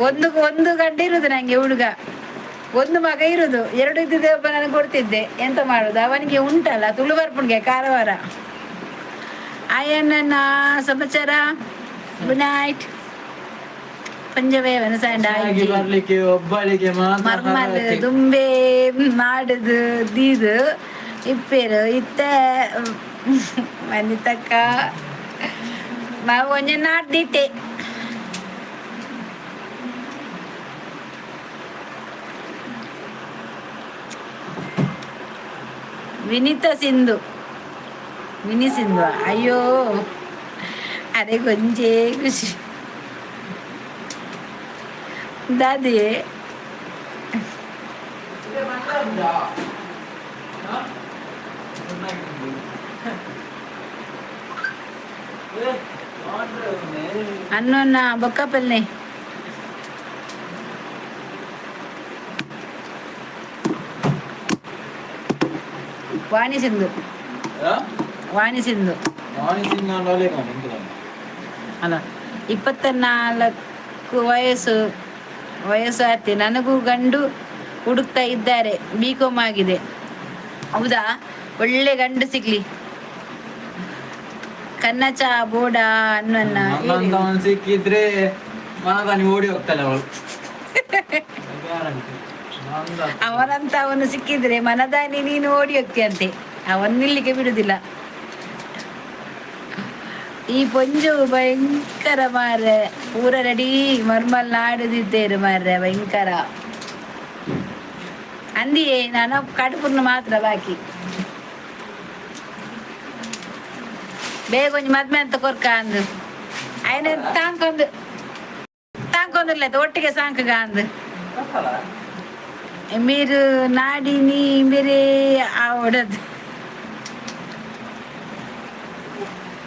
ಒಂದು ಒಂದು ಗಂಟೆ ಇರುದು ನಂಗೆ ಹುಡುಗ, ಒಂದು ಮಗ ಇರುದು. ಎರಡು ಇದ್ದಿದ್ದೆ ಒಬ್ಬ ನನಗೆ ಕೊಡ್ತಿದ್ದೆ. ಎಂತ ಮಾಡುದು, ಅವನಿಗೆ ಉಂಟಲ್ಲ ತುಳು ಬರ್ಪುಣ್ಗೆ ಕಾರವಾರ. ಆಯಣ್ಣ ಸಮಾಚಾರ? ಗುಡ್ ನೈಟ್ ಪಂಜವೇ ವನಸಾಂಡ. ಬರ್ಲಿಕ್ಕೆ ಒಬ್ಬಳಿಗೆ ಮಾತ್ರ. ಮರ್ಮಲ್ ದುಂಬೆ ಮಾಡುದು ದೀದು ಇಪ್ಪೇರು ಇತ್ತೆ. ವನಿತಕ್ಕ ಮಾವು ಒಂಜಿ ನಾಡ್ದೀತೆ. ವಿನಿತಾ ಸಿಂಧು, ವಿನಿ ಸಿಂಧು. ಅಯ್ಯೋ, ಅರೆ ಗೊಂಜೆ ಖುಷಿ ದಾದಿ. ಅನ್ನೋನ್ನ ಬೊಕ್ಕಪಲ್ನೆ. ವಾಣಿ ಸಿಂಧು, ವಾಣಿ ಸಿಂಧು. ವಾಣಿ ಸಿಂಧು. ಅಲ್ಲ, 24 ವಯಸ್ಸು ವಯಸ್ಸು ಆಯ್ತು. ನನಗೂ ಗಂಡು ಹುಡುಕ್ತಾ ಇದ್ದಾರೆ. ಬಿ ಕಾಮ್ ಆಗಿದೆ. ಹೌದಾ? ಒಳ್ಳೆ ಗಂಡು ಸಿಗ್ಲಿ. ಕನ್ನಚ ಬೋಡ ಅನ್ನನ್ನ. ನನ್ನಂತವನು ಸಿಕ್ಕಿದ್ರೆ ಮನದಾನಿ ಓಡಿ ಹೋಗ್ತಾನೆ ಅವಳು. ಅವನಂತ ಅವನು ಸಿಕ್ಕಿದ್ರೆ ಮನದಾನಿ ನೀನು ಓಡಿ ಹೋಗ್ತೀಯಂತೆ. ಅವನು ನಿಲ್ಲಿಕ್ಕೆ ಬಿಡುದಿಲ್ಲ. ಈ ಪೊಂಜು ಭಯಂಕರ ಮಾರ್ರೆ. ಪೂರ ರೆಡಿ ಮರ್ಮಲ್ ನಾಡುದಿದ್ದೇರು ಮಾರ್ರೆ, ಭಯಂಕರ ಅಂದಿಯೇ. ನಾನು ಕಡುಪುರ್ನ ಮಾತ್ರ ಬಾಕಿ. ಬೇಗ ಒಂಜಿ ಮದ್ಮೆ ಅಂತ ಕೊರ್ಕ ಅಂದು ಆಯ್ನ ತಾಂಕೊಂದು ತಾಂಕೊಂದಿರ್ಲ ಒಟ್ಟಿಗೆ ಸಾಂಕಗ ಅಂದು. మీరు నాడిని మీరే ಆವಡದು.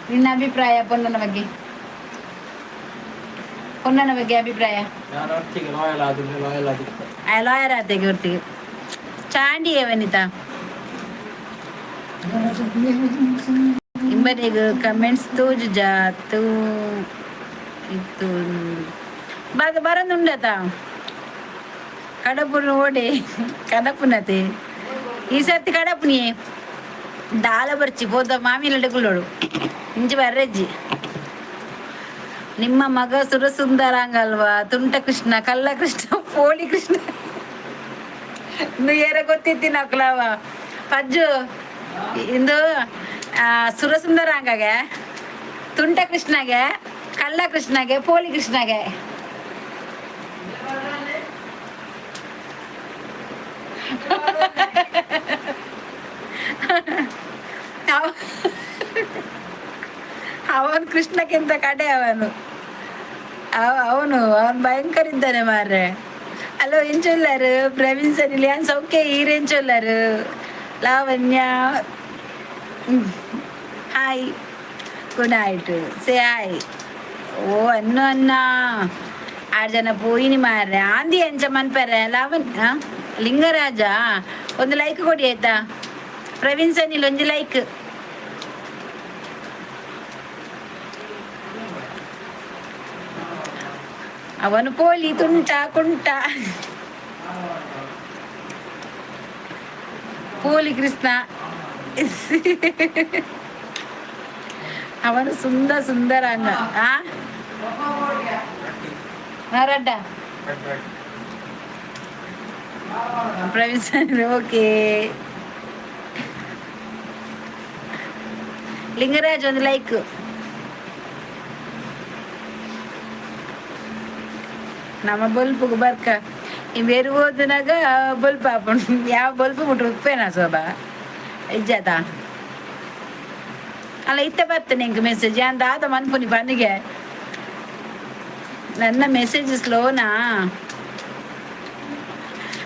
ನಿನ್ನ ಅಭಿಪ್ರಾಯ ಪೊನ್ನನ ಬಗ್ಗೆ? ಪೊನ್ನನ ಬಗ್ಗೆ ಅಭಿಪ್ರಾಯ? ನಾನು ಒಟ್ಟಿಗೆ ಲಾಯಲ್ ಆದ್ರೆ ಲಾಯಲ್ ಆಗಿರ್ತಾರೆ. ಆ ಲಾಯರ್ ಆತೆಗೆ ಒಟ್ಟಿಗೆ ಚಾಂಡಿಯೇ. ವನಿತಾ, ಇಂಬರಿಗ್ ಕಮೆಂಟ್ಸ್ ತೋಜು ಜಾತು ಇತ್ತು ಬದ ಬರಂದುಂಡತ. ಕಡಪುನ ಓಡೆ ಕಡಪುನತೆ. ಈ ಸರ್ತಿ ಕಡಪುನಿಯೇ ದಾಲ ಬರ್ಚಿ ಪೋದ ಮಾಮಿಲಡ್ಗುಳ್ಳೋಡು ಇಂಚಿ ಬರ್ರೆಜ್ಜಿ. ನಿಮ್ಮ ಮಗ ಸುರಸುಂದರಾಂಗಲ್ವಾ? ತುಂಟ ಕೃಷ್ಣ, ಕಲ್ಲ ಕೃಷ್ಣ, ಪೋಳಿ ಕೃಷ್ಣ ಏರ ಗೊತ್ತಿತ್ತಿ ನಕ್ಲವ ಪಜ್ಜು. ಇಂದು ಸುರಸುಂದರಾಂಗಗೆ, ತುಂಟ ಕೃಷ್ಣಗೆ, ಕಳ್ಳ ಕೃಷ್ಣಗೆ, ಪೋಳಿ ಕೃಷ್ಣಗೆ. ಅವನು ಕೃಷ್ಣಕ್ಕಿಂತ ಕಡೆ ಅವನು. ಅವನು ಅವನು ಭಯಂಕರ ಇದ್ದಾನೆ ಮಾರ್ರೆ. ಹಲೋ, ಎಂಚೊಲ್ಲಾರು? ಪ್ರವೀಣ್ ಸರ್ ಇಲ್ಲಿ ಸೌಖ್ಯ. ಈರೆಂಚೊಲ್ಲಾರು? Lavanya, hi, good night, say hi. ಓ ಅನ್ನು ಅನ್ನ. ಆರು ಜನ ಪೋಯಿನಿ ಮಾರ್ರೆ ಆಂದಿ ಅಂಚ ಮನ್ಪೆರೆ ಲಾವಣ್. ಲಿಂಗರಾಜ, ಒಂದು ಲೈಕ್ ಕೊಡಿ ಆಯ್ತಾ? ಪ್ರವೀಣ್ ಸನಿಲ್, ಒಂಜಿ ಲೈಕ್. ಅವನು ಪೋಲಿ ತುಂಟ ಕುಂಟ ಪೋಲಿ ಕೃಷ್ಣ. ಅವನು ಸುಂದರ ಸುಂದರಾಂಗ. ಆ ರಡ್ಡ ಪ್ರವೀಣ್ ಸನಿಲ್. ಓಕೆ ಲಿಂಗರಾಜ್, ಒಂದು ಲೈಕ್. ನಮ್ಮ ಬೊಲ್ಪುಗು ಬರ್ಕ ಬೇರೆ ಓದಿನಾಗ ಬೊಲ್ಪ ಆಪುಂಡು. ಯಾವ ಬೊಲ್ಪು ಮುಟ್ಟು ಉಪ್ಪೇನಾ ಶೋಭಾ ಇಜ್ಜಾತ ಅಲ್ಲ. ಇತ್ತ ಬರ್ತೇನೆ ಇಂಕ್ ಮೆಸೇಜ್ ಯಾನ್ ದಾದ ಮನ್ಪುನಿ ಪನಿಗೆ? ನನ್ನ ಮೆಸೇಜ್ ಸ್ಲೋನಾ?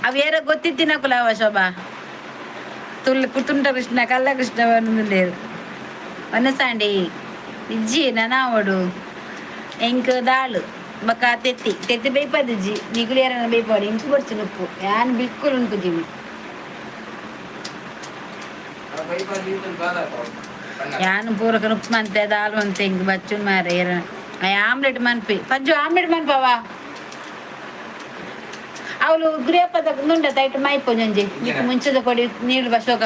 ಅವು ಏರ ಗೊತ್ತಿತ್ತಿನಕುಲವ ಶೋಭಾ ತುಳ್ಳು ಕುತುಂಟ ಕೃಷ್ಣ ಕಲ್ಲ ಕೃಷ್ಣ ಬಂದಿಲ್ಲೇರು ವನಸಾಂಡಿ ಇಜ್ಜಿ ನನಾವಡು. ಎಂಕ್ ದಾಳು ಬೊಕ್ಕ ತೆತ್ತಿ. ತೆತ್ತಿ ಬೇಯ್ಪದಿಜ್ಜಿ. ನಿಗುಲು ಏರನ ಬೇಯ್ಪಾಡು. ಇಂಕು ಬೊಡ್ಚಿ ನುಪ್ಪು ಯಾನ್ ಬಿಲ್ಕುಲ್ ಉನ್ಪುಜಿನಿ. ಯಾನ್ ಪೂರಕ ನುಪ್ಪು ಮಂತೆ, ದಾಲ್ ಮಂತೆ. ಇಂಕ್ ಬಚ್ಚುನ್ ಮಾರೆ ಏರನ ಆಮ್ಲೆಟ್ ಮನ್ಪಿ. ಪಜ್ಜು, ಆಮ್ಲೆಟ್ ಮನ್ಪವಾ? ಅವಳು ಗುರಿಯಪ್ಪದ ನುಂಡ ತೈಟ್ ಮೈಪು ಒಂಜಿ ನಿಕ್ಕು ಮುಂಚೆದ ಕೊಡಿ ನೀರು ಬಶೋಕ.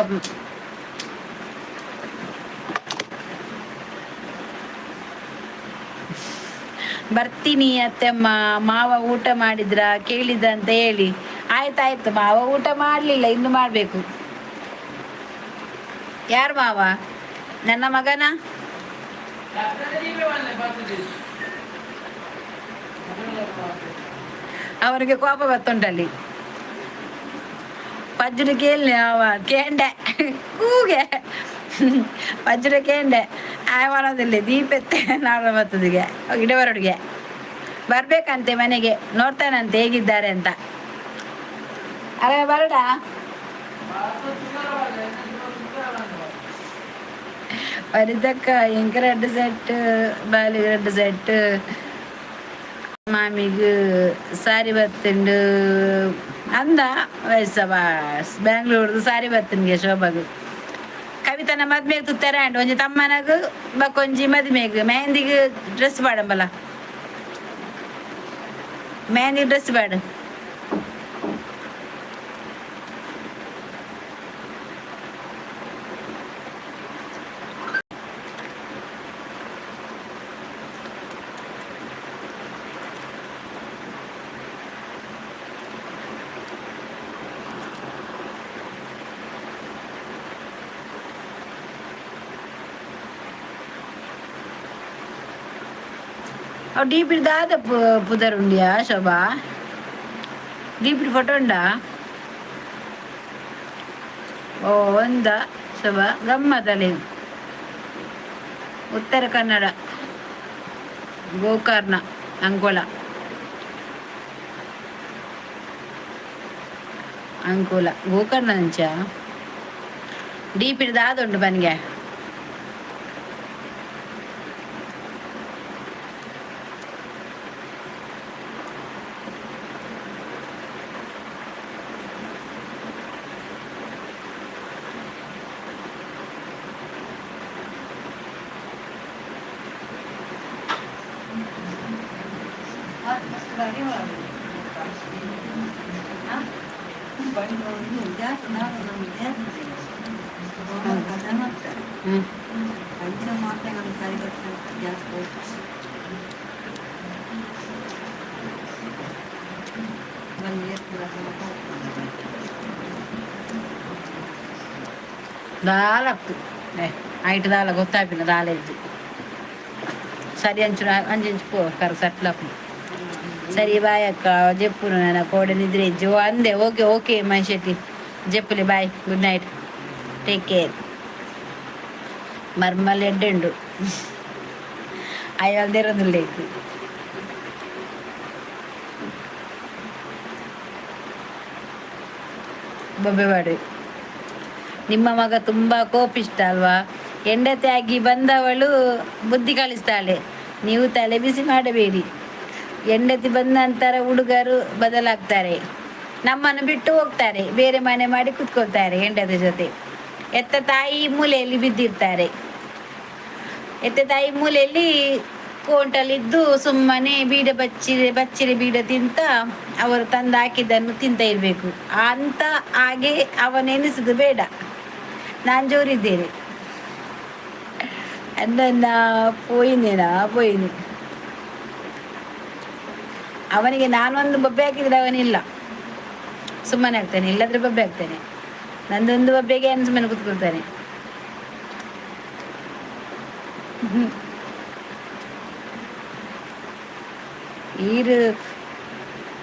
ಬರ್ತೀನಿ ಅತ್ತೆಮ್ಮ. ಮಾವ ಊಟ ಮಾಡಿದ್ರ ಕೇಳಿದ ಅಂತ ಹೇಳಿ. ಆಯ್ತಾಯ್ತು. ಮಾವ ಊಟ ಮಾಡಲಿಲ್ಲ, ಇನ್ನು ಮಾಡಬೇಕು. ಯಾರು ಮಾವ? ನನ್ನ ಮಗನ? ಅವನಿಗೆ ಕೋಪ ಬತ್ತುಂಟಲ್ಲಿ. ಪಜ್ಜುಡು ಕೇಳಿ ಅವ ಕೇಂಡೆ ಕೂಗೆ. ಪಜ್ಜುಡು ಕೇಂಡೆ ಆಯ ಮಾಡೋದಿಲ್ಲ. ದೀಪೆತ್ತೆ ನಾಡ ಬರ್ತದಿಗೆ ಗಿಡಬರಡಿಗೆ ಬರ್ಬೇಕಂತೆ ಮನೆಗೆ. ನೋಡ್ತಾನಂತೆ ಹೇಗಿದ್ದಾರೆ ಅಂತ. ಅರೆ ಬರಡ. ವನಿತಕ್ಕ, ಎಂಕ್ ರೆಡ್ ಸೆಟ್, ಬಾಲಿಗೆ ರೆಡ್ ಸೆಟ್. ಮಾಮಿಗ್ ಸಾರಿ ಬತ್ತುಂಡು ಅಂದ ವಯಸ್ಸ ಬ್ಯಾಂಗ್ಳೂರ್ದು ಸಾರಿ ಬತ್ತುನ್ಗೆ ಶೋಭಾಗು. ಕವಿತನ ಮದ್ಮೆಗ್ ತುತ್ತಾರೆ ಅಂಡ್ ಒಂಜಿ ತಮ್ಮನಗ್ ಬಕ್ಕೊಂಜಿ ಮದ್ಮೆಗ್ ಮೆಹಂದಿಗ್ ಡ್ರೆಸ್ ಪಾಡಂಬಲ. ಮೆಹಂದಿ ಡ್ರೆಸ್ ಪಾಡು. ಅವು ಡೀಪಿಡ್ ದಾದ ಪುದರ್ ಉಂಡಿಯಾ ಶೋಭಾ? ಡೀಪಿಡ್ ಫೋಟೋ ಉಂಡಾ? ಓ ಒಂದ ಶೋಭಾ ಗಮ್ಮತ್ತಲ್ಲಿ. ಉತ್ತರ ಕನ್ನಡ, ಗೋಕರ್ಣ, ಅಂಕೋಲ. ಅಂಕೋಲ ಗೋಕರ್ಣ ಅಂಚ ಡೀಪಿಡ್ ದಾದ ಉಂಡು ಬನ್ಗೆ. ಹ್ಮ್. ದಾಲಕ್ಕು ಐಟ್ ದಾಲ ಗೊತ್ತಾಪಿನ ದಾಲ ಇಜ್ಜಿ. ಸರಿ, ಅಂಚು ಅಂಚು ಪೋ ಕರ್ ಸಟ್ಲಪ್ಪು. ಸರಿ, ಬಾಯ್ ಅಕ್ಕ. ಜೆಪ್ಪುನು ನನ್ನ ಕೋಡೆ ನಿದ್ರೆ ಇಜ್ಜಿ ಅಂದೆ. ಓಕೆ ಓಕೆ ಮಹೇಶ್ ಶೆಟ್ಟಿ, ಜೆಪ್ಪುಲಿ. Bye, good night, take care. ಮರ್ಮಲ್ ಎಡ್ಡೆಂಡು ಅಯ್ಯಲ್ದಿರೋದಿಲ್ಲ. ಬೊಬ್ಬೆವಾಡು. ನಿಮ್ಮ ಮಗ ತುಂಬಾ ಕೋಪಿಷ್ಟ ಅಲ್ವಾ? ಹೆಂಡತಿಯಾಗಿ ಬಂದವಳು ಬುದ್ಧಿ ಕಲಿಸ್ತಾಳೆ. ನೀವು ತಲೆ ಬಿಸಿ ಮಾಡಬೇಡಿ. ಹೆಂಡತಿ ಬಂದ ನಂತರ ಹುಡುಗರು ಬದಲಾಗ್ತಾರೆ, ನಮ್ಮನ್ನು ಬಿಟ್ಟು ಹೋಗ್ತಾರೆ, ಬೇರೆ ಮನೆ ಮಾಡಿ ಕುತ್ಕೊಳ್ತಾರೆ. ಹೆಂಡತಿ ಜೊತೆ ಹೆತ್ತ ತಾಯಿ ಮೂಲೆಯಲ್ಲಿ ಬಿದ್ದಿರ್ತಾರೆ. ಹೆತ್ತ ತಾಯಿ ಮೂಲೆಯಲ್ಲಿ ಕೋಂಟಲ್ಲಿದ್ದು ಸುಮ್ಮನೆ ಬೀಡ ಬಚ್ಚಿರೆ ಬಚ್ಚಿರೆ ಬೀಡ ತಿಂತ, ಅವರು ತಂದು ಹಾಕಿದ್ದನ್ನು ತಿಂತ ಇರಬೇಕು ಅಂತ. ಹಾಗೆ ಅವನೆನಿಸುದು ಬೇಡ. ನಾನು ಜೋರಿದ್ದೇನೆ ಅನ್ನ ಪೋಯಿನೇನಾ ಪೋಯಿನಿ. ಅವನಿಗೆ ನಾನೊಂದು ಬೊಬ್ಬೆ ಹಾಕಿದ್ರೆ ಅವನಿಲ್ಲ, ಸುಮ್ಮನೆ ಆಗ್ತಾನೆ. ಇಲ್ಲಾಂದ್ರೆ ಬೊಬ್ಬೆ ಹಾಕ್ತಾನೆ. ನಂದೊಂದು ಬೊಬ್ಬೆಗೆ ಅವನು ಸುಮ್ಮನೆ ಕೂತ್ಕೊಳ್ತಾನೆ. ಈರು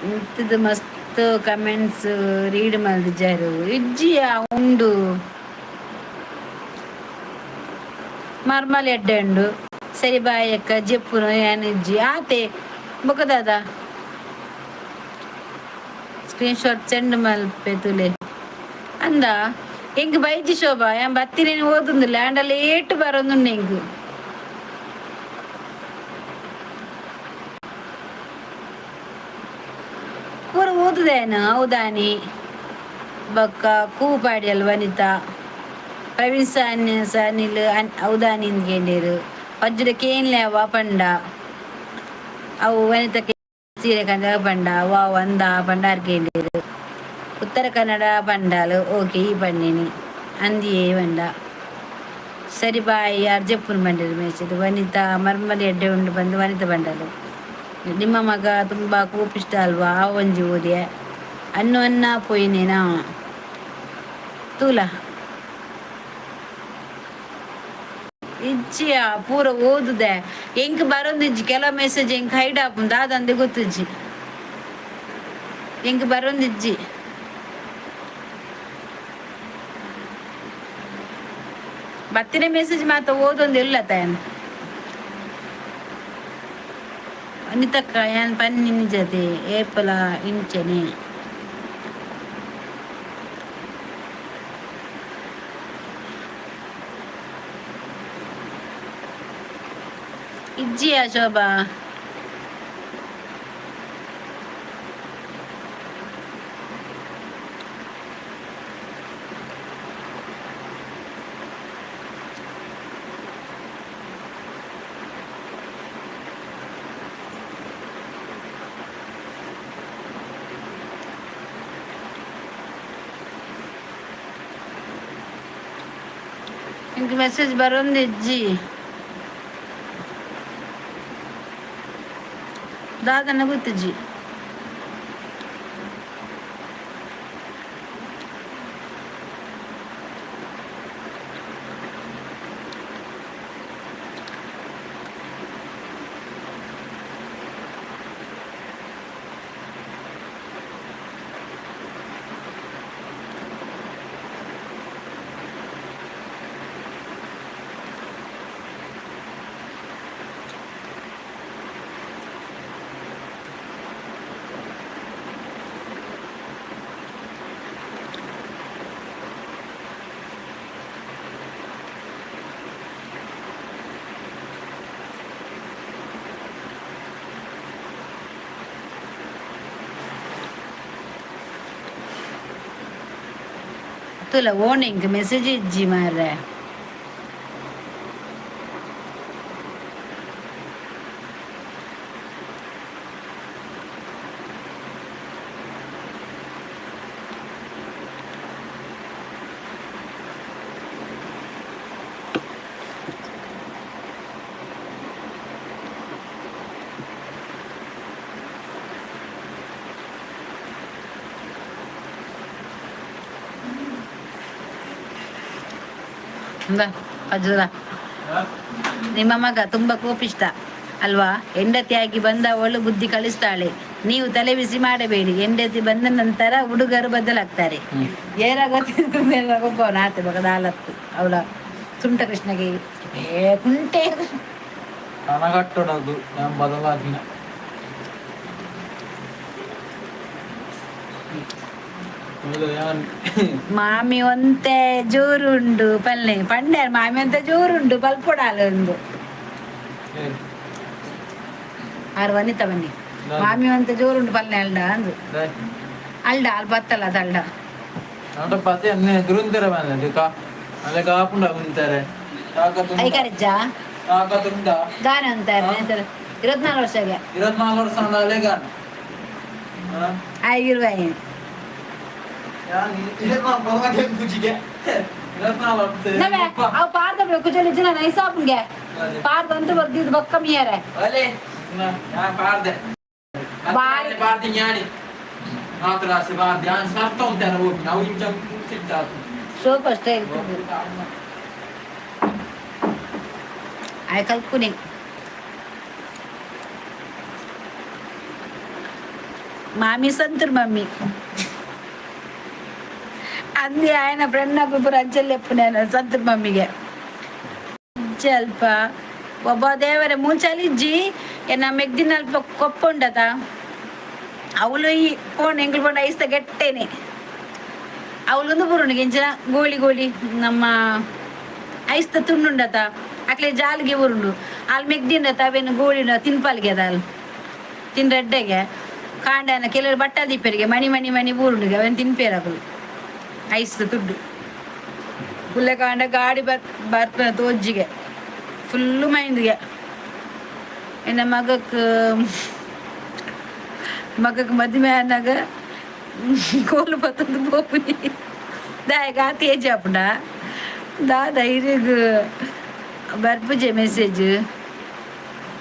ಮಿತ್ತದ ಮಸ್ತ್ ಕಮೆಂಟ್ಸ್ ರೀಡ್ ಮಲ್ದಿಜಾರು. ಇಜ್ಜಿಯ ಉಂಡು ಮರ್ಮಲ್ ಎಡ್ಡೆ ಉಂಡು. ಸರಿ ಬಾಯಕ್ಕ, ಜೆಪ್ಪುನು ಇಜ್ಜಿ ಆತೆ. ಬೊಕದಾದ ಸ್ಕ್ರೀನ್ ಶಾಟ್ ಸೆಂಡ್ ಮಲ್ಪೆ ತುಲೆ ಅಂದ. ಎಂಕ್ ಬೈಜಿ ಶೋಭಾ, ಯಾನ್ ಬತ್ತಿನೇನು ಓದುಂದಿಲ್ಲ. ಆಂಡ ಲೇಟ್ ಬರೋದುಂಡು ಎಂಕ್. ಪೂರ ಓದುದೇನು ಹೌದಾನಿ. ಬೊಕ್ಕ ಕೂಪಾಡಿಯಲ್ ವನಿತಾ, ಪ್ರವೀಣ್ ಸಾನ್ ಸನಿಲ್ ಹೌದಾನಿ ಕೇಂಡೇರು. ಪಜ್ಜುದ ಕೇನ್ಲೆ ಅವ ಪಂಡ. ಅವು ವನಿತ ಸೀರೆ ಕಂಡ ಪಂಡ. ವಾ ಒಂದ ಪಂಡಾರ್ ಕೇಂಡೇರು. ಉತ್ತರ ಕನ್ನಡ ಪಂಡಾಲು. ಓಕೆ, ಈ ಪಂಡಿನಿ ಅಂದಿಯೇ ಪಂಡ. ಸರಿ ಬಾಯ್. ಯಾರು ಬಂಡೇರು ಮೇಚದು. ವನಿತಾ ಮರ್ಮಲ್ ಎಡ್ಡೆ ಉಂಡು ಬಂದು ವನಿತಾ ಬಂಡಲು. ನಿಮ್ಮ ಮಗ ತುಂಬ ಕೋಪಿಷ್ಟ ಅಲ್ವಾ? ಆ ಒಂಜಿ ಓದಿಯೆ ಅನ್ನು ಅನ್ನ ಪೋಯಿನೇನಾ ತೂಲ. ಇಜ್ಜಿಯ ಪೂರ ಓದುದೆ. ಎಂಕ್ ಬರೊಂದಿಜ್ಜಿ ಕೆಲವು ಮೆಸೇಜ್. ಎಂಕ್ ಹೈಡ್ ಆಪುಂಡು, ದಾದಂದೆ ಗೊತ್ತಿಜ್ಜಿ. ಎಂಕ್ ಬರೊಂದಿಜ್ಜಿ. ಬತ್ತಿನ ಮೆಸೇಜ್ ಮಾತ್ರ ಓದೊಂದು ಇಲ್ಲ ತಾಯನ್. ವನಿತಕ್ಕ, ಯಾನ್ ಪನ್ನಿ ನಿಜತೆ ಏಪಲ ಇಂಚನೆ. ಇಜ್ಜಿಯಾ ಶೋಭಾ? Ink message ಬರೋಂದಿಜ್ಜಿ. ದಾದನ ಗೊತ್ತಿಜ್ಜಿ. ತುಲ ಓಣ್ ಎಂಕ್ ಮೆಸೇಜ್ ಇಜ್ಜಿ ಮಾರ್ರೆ. ಇಂದ ಅಜ್ಜುರ, ನಿಮ್ಮ ಮಗ ತುಂಬಾ ಕೋಪಿಷ್ಟ ಅಲ್ವಾ? ಹೆಂಡತಿಯಾಗಿ ಬಂದವಳು ಬುದ್ಧಿ ಕಲಿಸ್ತಾಳೆ, ನೀವು ತಲೆ ಬಿಸಿ ಮಾಡಬೇಡಿ. ಹೆಂಡತಿ ಬಂದ ನಂತರ ಹುಡುಗರು ಬದಲಾಗ್ತಾರೆ. ಏರ ಗೊತ್ತಿಲ್ಲ. ಆತೆ ಬಗದ ಹಾಲತ್ತು ಅವಳ ತುಂಟ ಕೃಷ್ಣಗೆ ಏ ಕುಂಟೆ. ಕನಗಟ್ಟಡದು ನಾನು ಬದಲಾಗಿನ. ಮಾಮಿ ಒಂತೆ ಜೋರುಂಡು ಪಲ್ಲೆ ಪಂಡ್ಯಾರ್. ಮಾಮಿ ಒಂತೆ ಜೋರುಂಡು ಪಲ್ಪೊಡಾಲ ಒಂದು. ಆರು ವನಿತಾ ಬನ್ನಿ. ಮಾಮಿ ಅಂತ ಜೋರುಂಡು ಪಲ್ಲೆ ಅಲ್ಡ ಅಂದು. ಅಲ್ಡ ಅಲ್ ಬತ್ತಲ್ಲ ಅದು ಅಲ್ಡ. ನಾಟ ಪತೆ ಅನ್ನೆ ದುರಂತರ ಬಂದ ಕಾ ಅಲ್ಲ ಕಾಪುಂಡ ಉಂತಾರೆ. ಐಕರಿಜ್ಜ. ತಾಕತ್ತುಂಡ. ದಾನ ಅಂತಾರೆ 24 ವರ್ಷಗೆ. 24 ವರ್ಷ ಅಲೆಗಾನ. ಆಗಿರ್ವಾಯಿ. 24. ನವೆ ಅವು ಪಾರ್ದ ಬೇಕು ಚಲಿ ಜನ ನೈಸಾಪುನ್ಗೆ ಪಾರ್ದ ಅಂತ ಬರ್ದಿದ್ದು ಬಕ್ಕ ಮಿಯರೆ. ಅಲೆ ಪಾರ್ದೆ. ಬಾರಿ. ಪಾರ್ದಿ ಜ್ಞಾನಿ ಮಾತ್ರ ಆಸೆ ಪಾರ್ದಿ ಆ ಸರ್ತ ಉಂಟಾರ ಹೋಗಿ ನಾವು ಇಂಚ ಸಿಟ್ಟಾತು. ಸೋಪ್ ಅಷ್ಟೇ ಇರ್ತದೆ. ಆಯ್ ಕಲ್ಪುನಿ. ಮಾಮಿ ಸಂತೂರ್ ಮಮ್ಮಿ ಅಂದಿ ఆయన ಫ್ರೆಂಡ್ నాకు ಪೂರ ಅಂಚಲ್ಲಿ ನಾನು ಸಂತೂರ್ ಮಮ್ಮಿಗೆ ಅಲ್ಪ ಒಬ್ಬ ದೇವರೇ ಮುಂಚಲಿಜ್ಜಿ ಎನ್ನ ಮೆಗ್ದಿನ ಅಲ್ಪ ಕೊಪ್ಪ ಉಂಡತ. ಅವಳು ಈ ಫೋನ್ ಎಂಗ್ಳು ಪೋಂಡ ಐಸ್ತ ಗೆಟ್ಟೇನೆ. ಅವಳೊಂದು ಬುರುಣಿಗೆ ಇಂಚಿನ ಗೋಲಿ ಗೋಲಿ ನಮ್ಮ ಐಸ್ತ ತುಂಡುಂಡತ ಅಕ್ಲೆ ಜಾಲ್ಗೆ ಉರುಂಡು ಅಲ್ಲಿ ಮೆಗ್ದಿಂಡತ ಅವೇನು ಗೋಳಿ ತಿನ್ಪಾಲ್ಗೆ ಅದ ಅಲ್ಲಿ ತಿನ್ರೆಡ್ಡೆಗೆ ಕಾಂಡನ ಕೆಲವರು ಬಟ್ಟ ದೀಪರಿಗೆ ಮಣಿ ಮಣಿ ಮಣಿ ಬೂರುಂಡುಗೆ ಅವೇನು ತಿನ್ಪೇರಗಳು ಐಸ್ ತುಡ್ಡು ಪುಲ್ಲೆ ಕಾಂಡ ಗಾಡಿ ಬತ್ ಬರ್ಪನ ತೋಜ್ಜಿಗೆ ಫುಲ್ಲು ಮೈಂದ್ಗೆ. ಎನ್ನ ಮಗಕ್ ಮಗಕ್ ಮದುವೆ ಆನಾಗ ಕೋಲು ಬತ್ತಂದು ಪೋಪುನಿ ದಾಯಗ ತೇಜ ಆಪುಂಡ ದಾದ ಇರಿಗ್ ಬರ್ಪುಜೆ ಮೆಸೇಜ್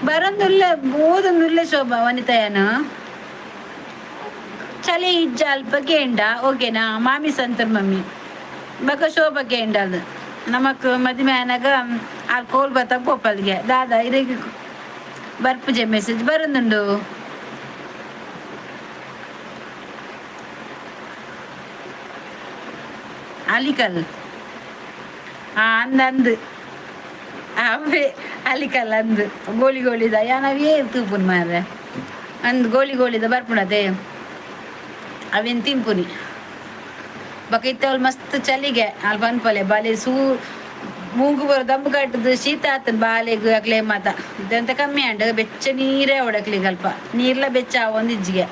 ಬರೊಂದುಲ್ಲ ಓದೊಂದುಲ್ಲ. ಶೋಭಾ ವನಿತಯನ ಚಳಿ ಇಜ್ಜ ಅಲ್ಪ ಕೇಂಡ ಓಕೆನಾ ಮಾಮಿ ಸಂತರ್ ಮಮ್ಮಿ ಬಕ ಶೋಭಾ ಕೇಂಡ ಅದು ನಮಕ್ ಮದುವೆ ಆನಾಗ ಆ ಕೋಲ್ ಬತ್ತ ಪೋಪಲ್ಗೆ ದಾದಾ ಇರಿಗ್ ಬರ್ಪುಜೆ ಮೆಸೇಜ್ ಬರೊಂದುಂಡು. ಅಲಿಕಲ್ ಆ ಅಂದ್ ಅಂದ್ ಅವೇ ಅಲಿಕಲ್ ಅಂದ್ ಗೋಲಿ ಗೋಲಿದ ಯಾನವೇ ತೂಪುನ್ ಮಾರ್ರೆ ಅಂದ್ ಗೋಲಿ ಗೋಲಿದ ಬರ್ಪುಣತೆ ಅವೇನು ತಿನ್ಪುನಿ ಬೊಕ ಇತ್ತೆ ಅವ್ಲು ಮಸ್ತ್ ಚಲಿಗೆ ಅಲ್ಪ ಅನ್ಪಲೆ ಬಾಲೆ ಸೂ ಮೂಗು ಬರೋ ದಂಬು ಕಟ್ಟದು ಶೀತ ಆತನ್ ಬಾಲೆಗ್ ಅಕ್ಲೆ ಮಾತ ಇದಂತ ಕಮ್ಮಿ ಅಂಡ್ ಬೆಚ್ಚ ನೀರೇ ಅವಡಕ್ಲಿಗೆ ಅಲ್ಪ ನೀರ್ಲ ಬೆಚ್ಚ ಒಂದಿಜ್ಜಿಗೆ.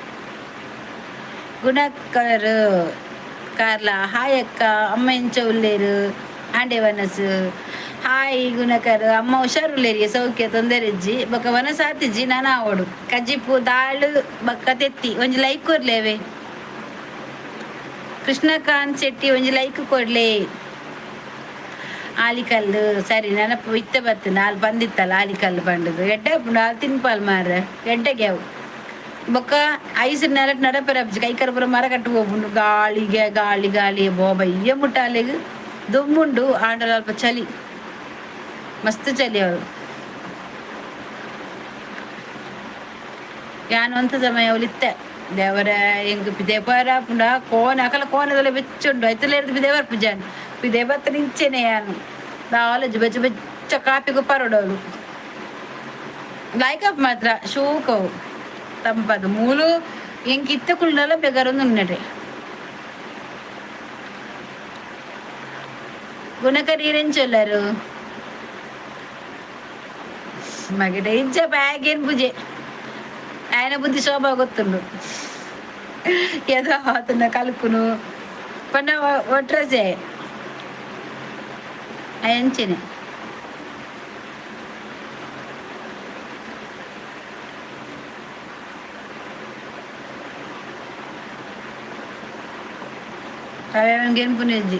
ಗುಣಕರ್ ಕಾರ್ಲ ಹಾಯ್ ಅಕ್ಕ ಅಮ್ಮ ಎಂಚ ಉಲ್ಲೇರು ಆಂಡೆ ವನಸು. ಹಾಯ್ ಗುಣಕರ್ ಅಮ್ಮ ಹುಷಾರುಲ್ಲೇರಿಗೆ ಸೌಖ್ಯ ತೊಂದರೆ ಇಜ್ಜಿ ಬೊಕ ವನಸ್ ಆತಿಜ್ಜಿ ನಾನ ಆವೊಡು ಕಜ್ಜಿಪು ದಾಳು ಬೊಕ್ಕ ತೆತ್ತಿ. ಒಂಜಿ ಲೈಕ್ ಕೊರ್ಲೇವೆ ಕೃಷ್ಣಕಾಂತ್ ಶೆಟ್ಟಿ ಒಂಜಿ ಲೈಕ್ ಕೊಡ್ಲೆ. ಆಲಿಕಲ್ಲು ಸರಿ ನೆನಪು ಇತ್ತೆ ಬತ್ತು ನಾಲ್ ಬಂದಿತ್ತಲ್ಲ ಆಲಿಕಲ್ಲು ಬಂಡದು ಎಡ್ಡೆ ಆಪುಂಡು ಆಲ್ ತಿನ್ಪಾಲ್ ಮಾರ್ರೆ ಎಡ್ಡೆಗೆ ಅವು. ಬೊಕ್ಕ ಐಸ್ ನೆಲಟ್ ನಡಪೆರ ಕೈಕರ ಪೂರ ಮರ ಕಟ್ಟು ಹೋಗುಂಡು ಗಾಳಿಗೆ ಗಾಳಿ ಗಾಳಿ ಬೋಬಯ್ಯ ಮುಟ್ಟಾಲೆಗ್ ದುಮ್ಮುಂಡು ಆಂಡಲ ಅಲ್ಪ ಚಲಿ ಮಸ್ತ್ ಚಲಿ ಅವರು ಯಾನ್ ಒಂತ ಸಮಯ ಅವಳಿತ್ತೆ ದೇವರ ಎಂಕ್ ಪಿದೆ ಪರ ಪುಂಡ ಕೋನ ಅಕಲ ಕೋನದಲ್ಲ ಬೆಚ್ಚುಂಡು ಐತಲ ಎರ್ದು ಪಿದೆ ಬರ್ಪುಜಾನ್ ಪಿದೆ ಬತ್ತ ನಿಂಚೆನೆ ಯಾನು ದಾಲಜ್ ಬೆಚ್ಚ ಬೆಚ್ಚ ಕಾಪಿಗು ಪರಡೋಲು ಲೈಕ್ ಅಪ್ ಮಾತ್ರ ಶೋಕವು ತಂಪದು ಮೂಲು ಎಂಕ್ ಇತ್ತೆ ಕುಲ್ಡಲ ಬೆಗರೊಂದು ಉನ್ನಡೆ. ಗುಣಕರ್ ಈರೆಂಚೊಲ್ಲರು ಮಗಿಡ ಇಂಚ ಬ್ಯಾಗ್ ಏನ್ ಪೂಜೆ ఆయన ಬುದ್ಧಿ ಶೋಭಾ ಗೊತ್ತುಂಡು ಏದೋ ಆತನ ಕಲ್ಪುನು ಪಂಡ ಒಟ್ರಸೆ ಅಂಚೆನೆ. ಅವೇನ್ ಪುನೆಜ್ಜಿ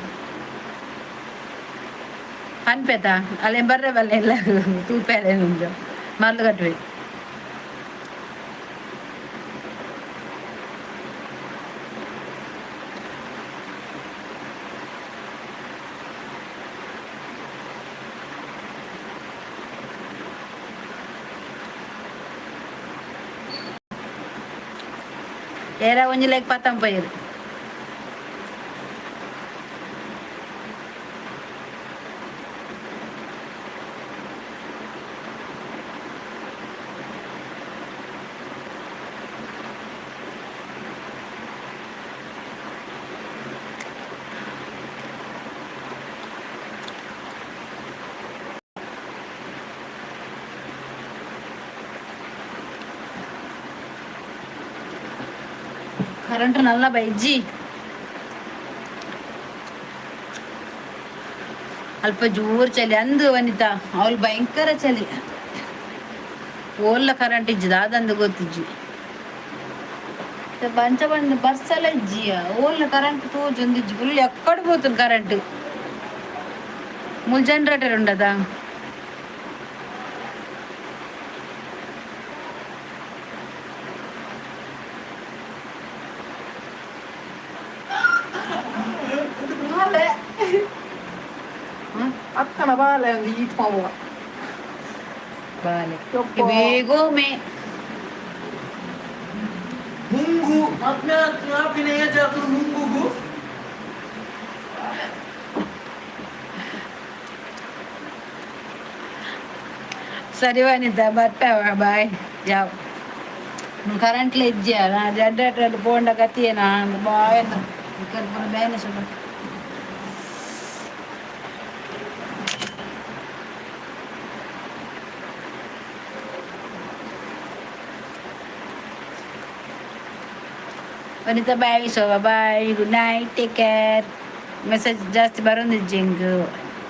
ಪನ್ಪೆತ ಅಲ್ಲೇ ಬರ್ರೆ ಬಲ್ಲೆ ಇಲ್ಲ ತೂಪೆಲೆ ಉಂಟು ಮರ್ಲು ಕಟ್ಟುವೆ. ಏರ ಒಂಜಿ ಲೈಕ್ ಪತ್ತಂಪೈರು. ಕರೆಂಟ್ ನಲ್ಲ ಬೈಜಿ. ಅಲ್ಪ ಜೋರು ಚಳಿ ಅಂದು ವನಿತಾ, ಅವಳು ಭಯಂಕರ ಚಳಿ. ಓಲ್ಲ ಕರೆಂಟ್ ಇಜ್ಜಿದ ಅದಂದು ಗೊತ್ತಿಜ್ಜಿ. ಬಂಚ ಬಂದು ಬರ್ಸಲ ಇಜ್ಜಿಯ, ಓಲ್ಲ ಕರೆಂಟ್ ತೋಜೊಂದಿಜ್ಜಿ. ಫುಲ್ ಎಕ್ಕಡ್ ಪೋತುಂಡು ಕರೆಂಟ್. ಮುಲ್ ಜನರೇಟರ್ ಉಂಡದ? ಬಾಲೆ. ಅಕ್ಕನ ಬಾಲೆ ಒಂದು ಈಟ್ ಮಾಡುವ. ಬಾಲೆ. ಯಪ್ಪ. ಬೇಗೋಮೆ. ಮುಂಗು ಮದ್ಮೆ ಆಪಿನ ಏಜ್ ಆತುರು ಮುಂಗುಗು. ಸರಿ ವನಿತಾ, ಬರ್ಪೆ. ಬಾಯ್. ಯಾವ ಕರೆಂಟ್ಲ ಇಜ್ಜಿಯ, ನಾ ಜನರೇಟರ್ ಪೋಂಡ ಗತಿಯೇನಾ? ಬಾಯ್ ಪೂರ ಬೇನೆ ಸ್ವಲ್ಪ. ವನಿತಾ, bye Shobha, bye, good night, take care. Message ಜಾಸ್ತಿ ಬರೋದಿಜ್ಜಿ ಹಿಂಗ್.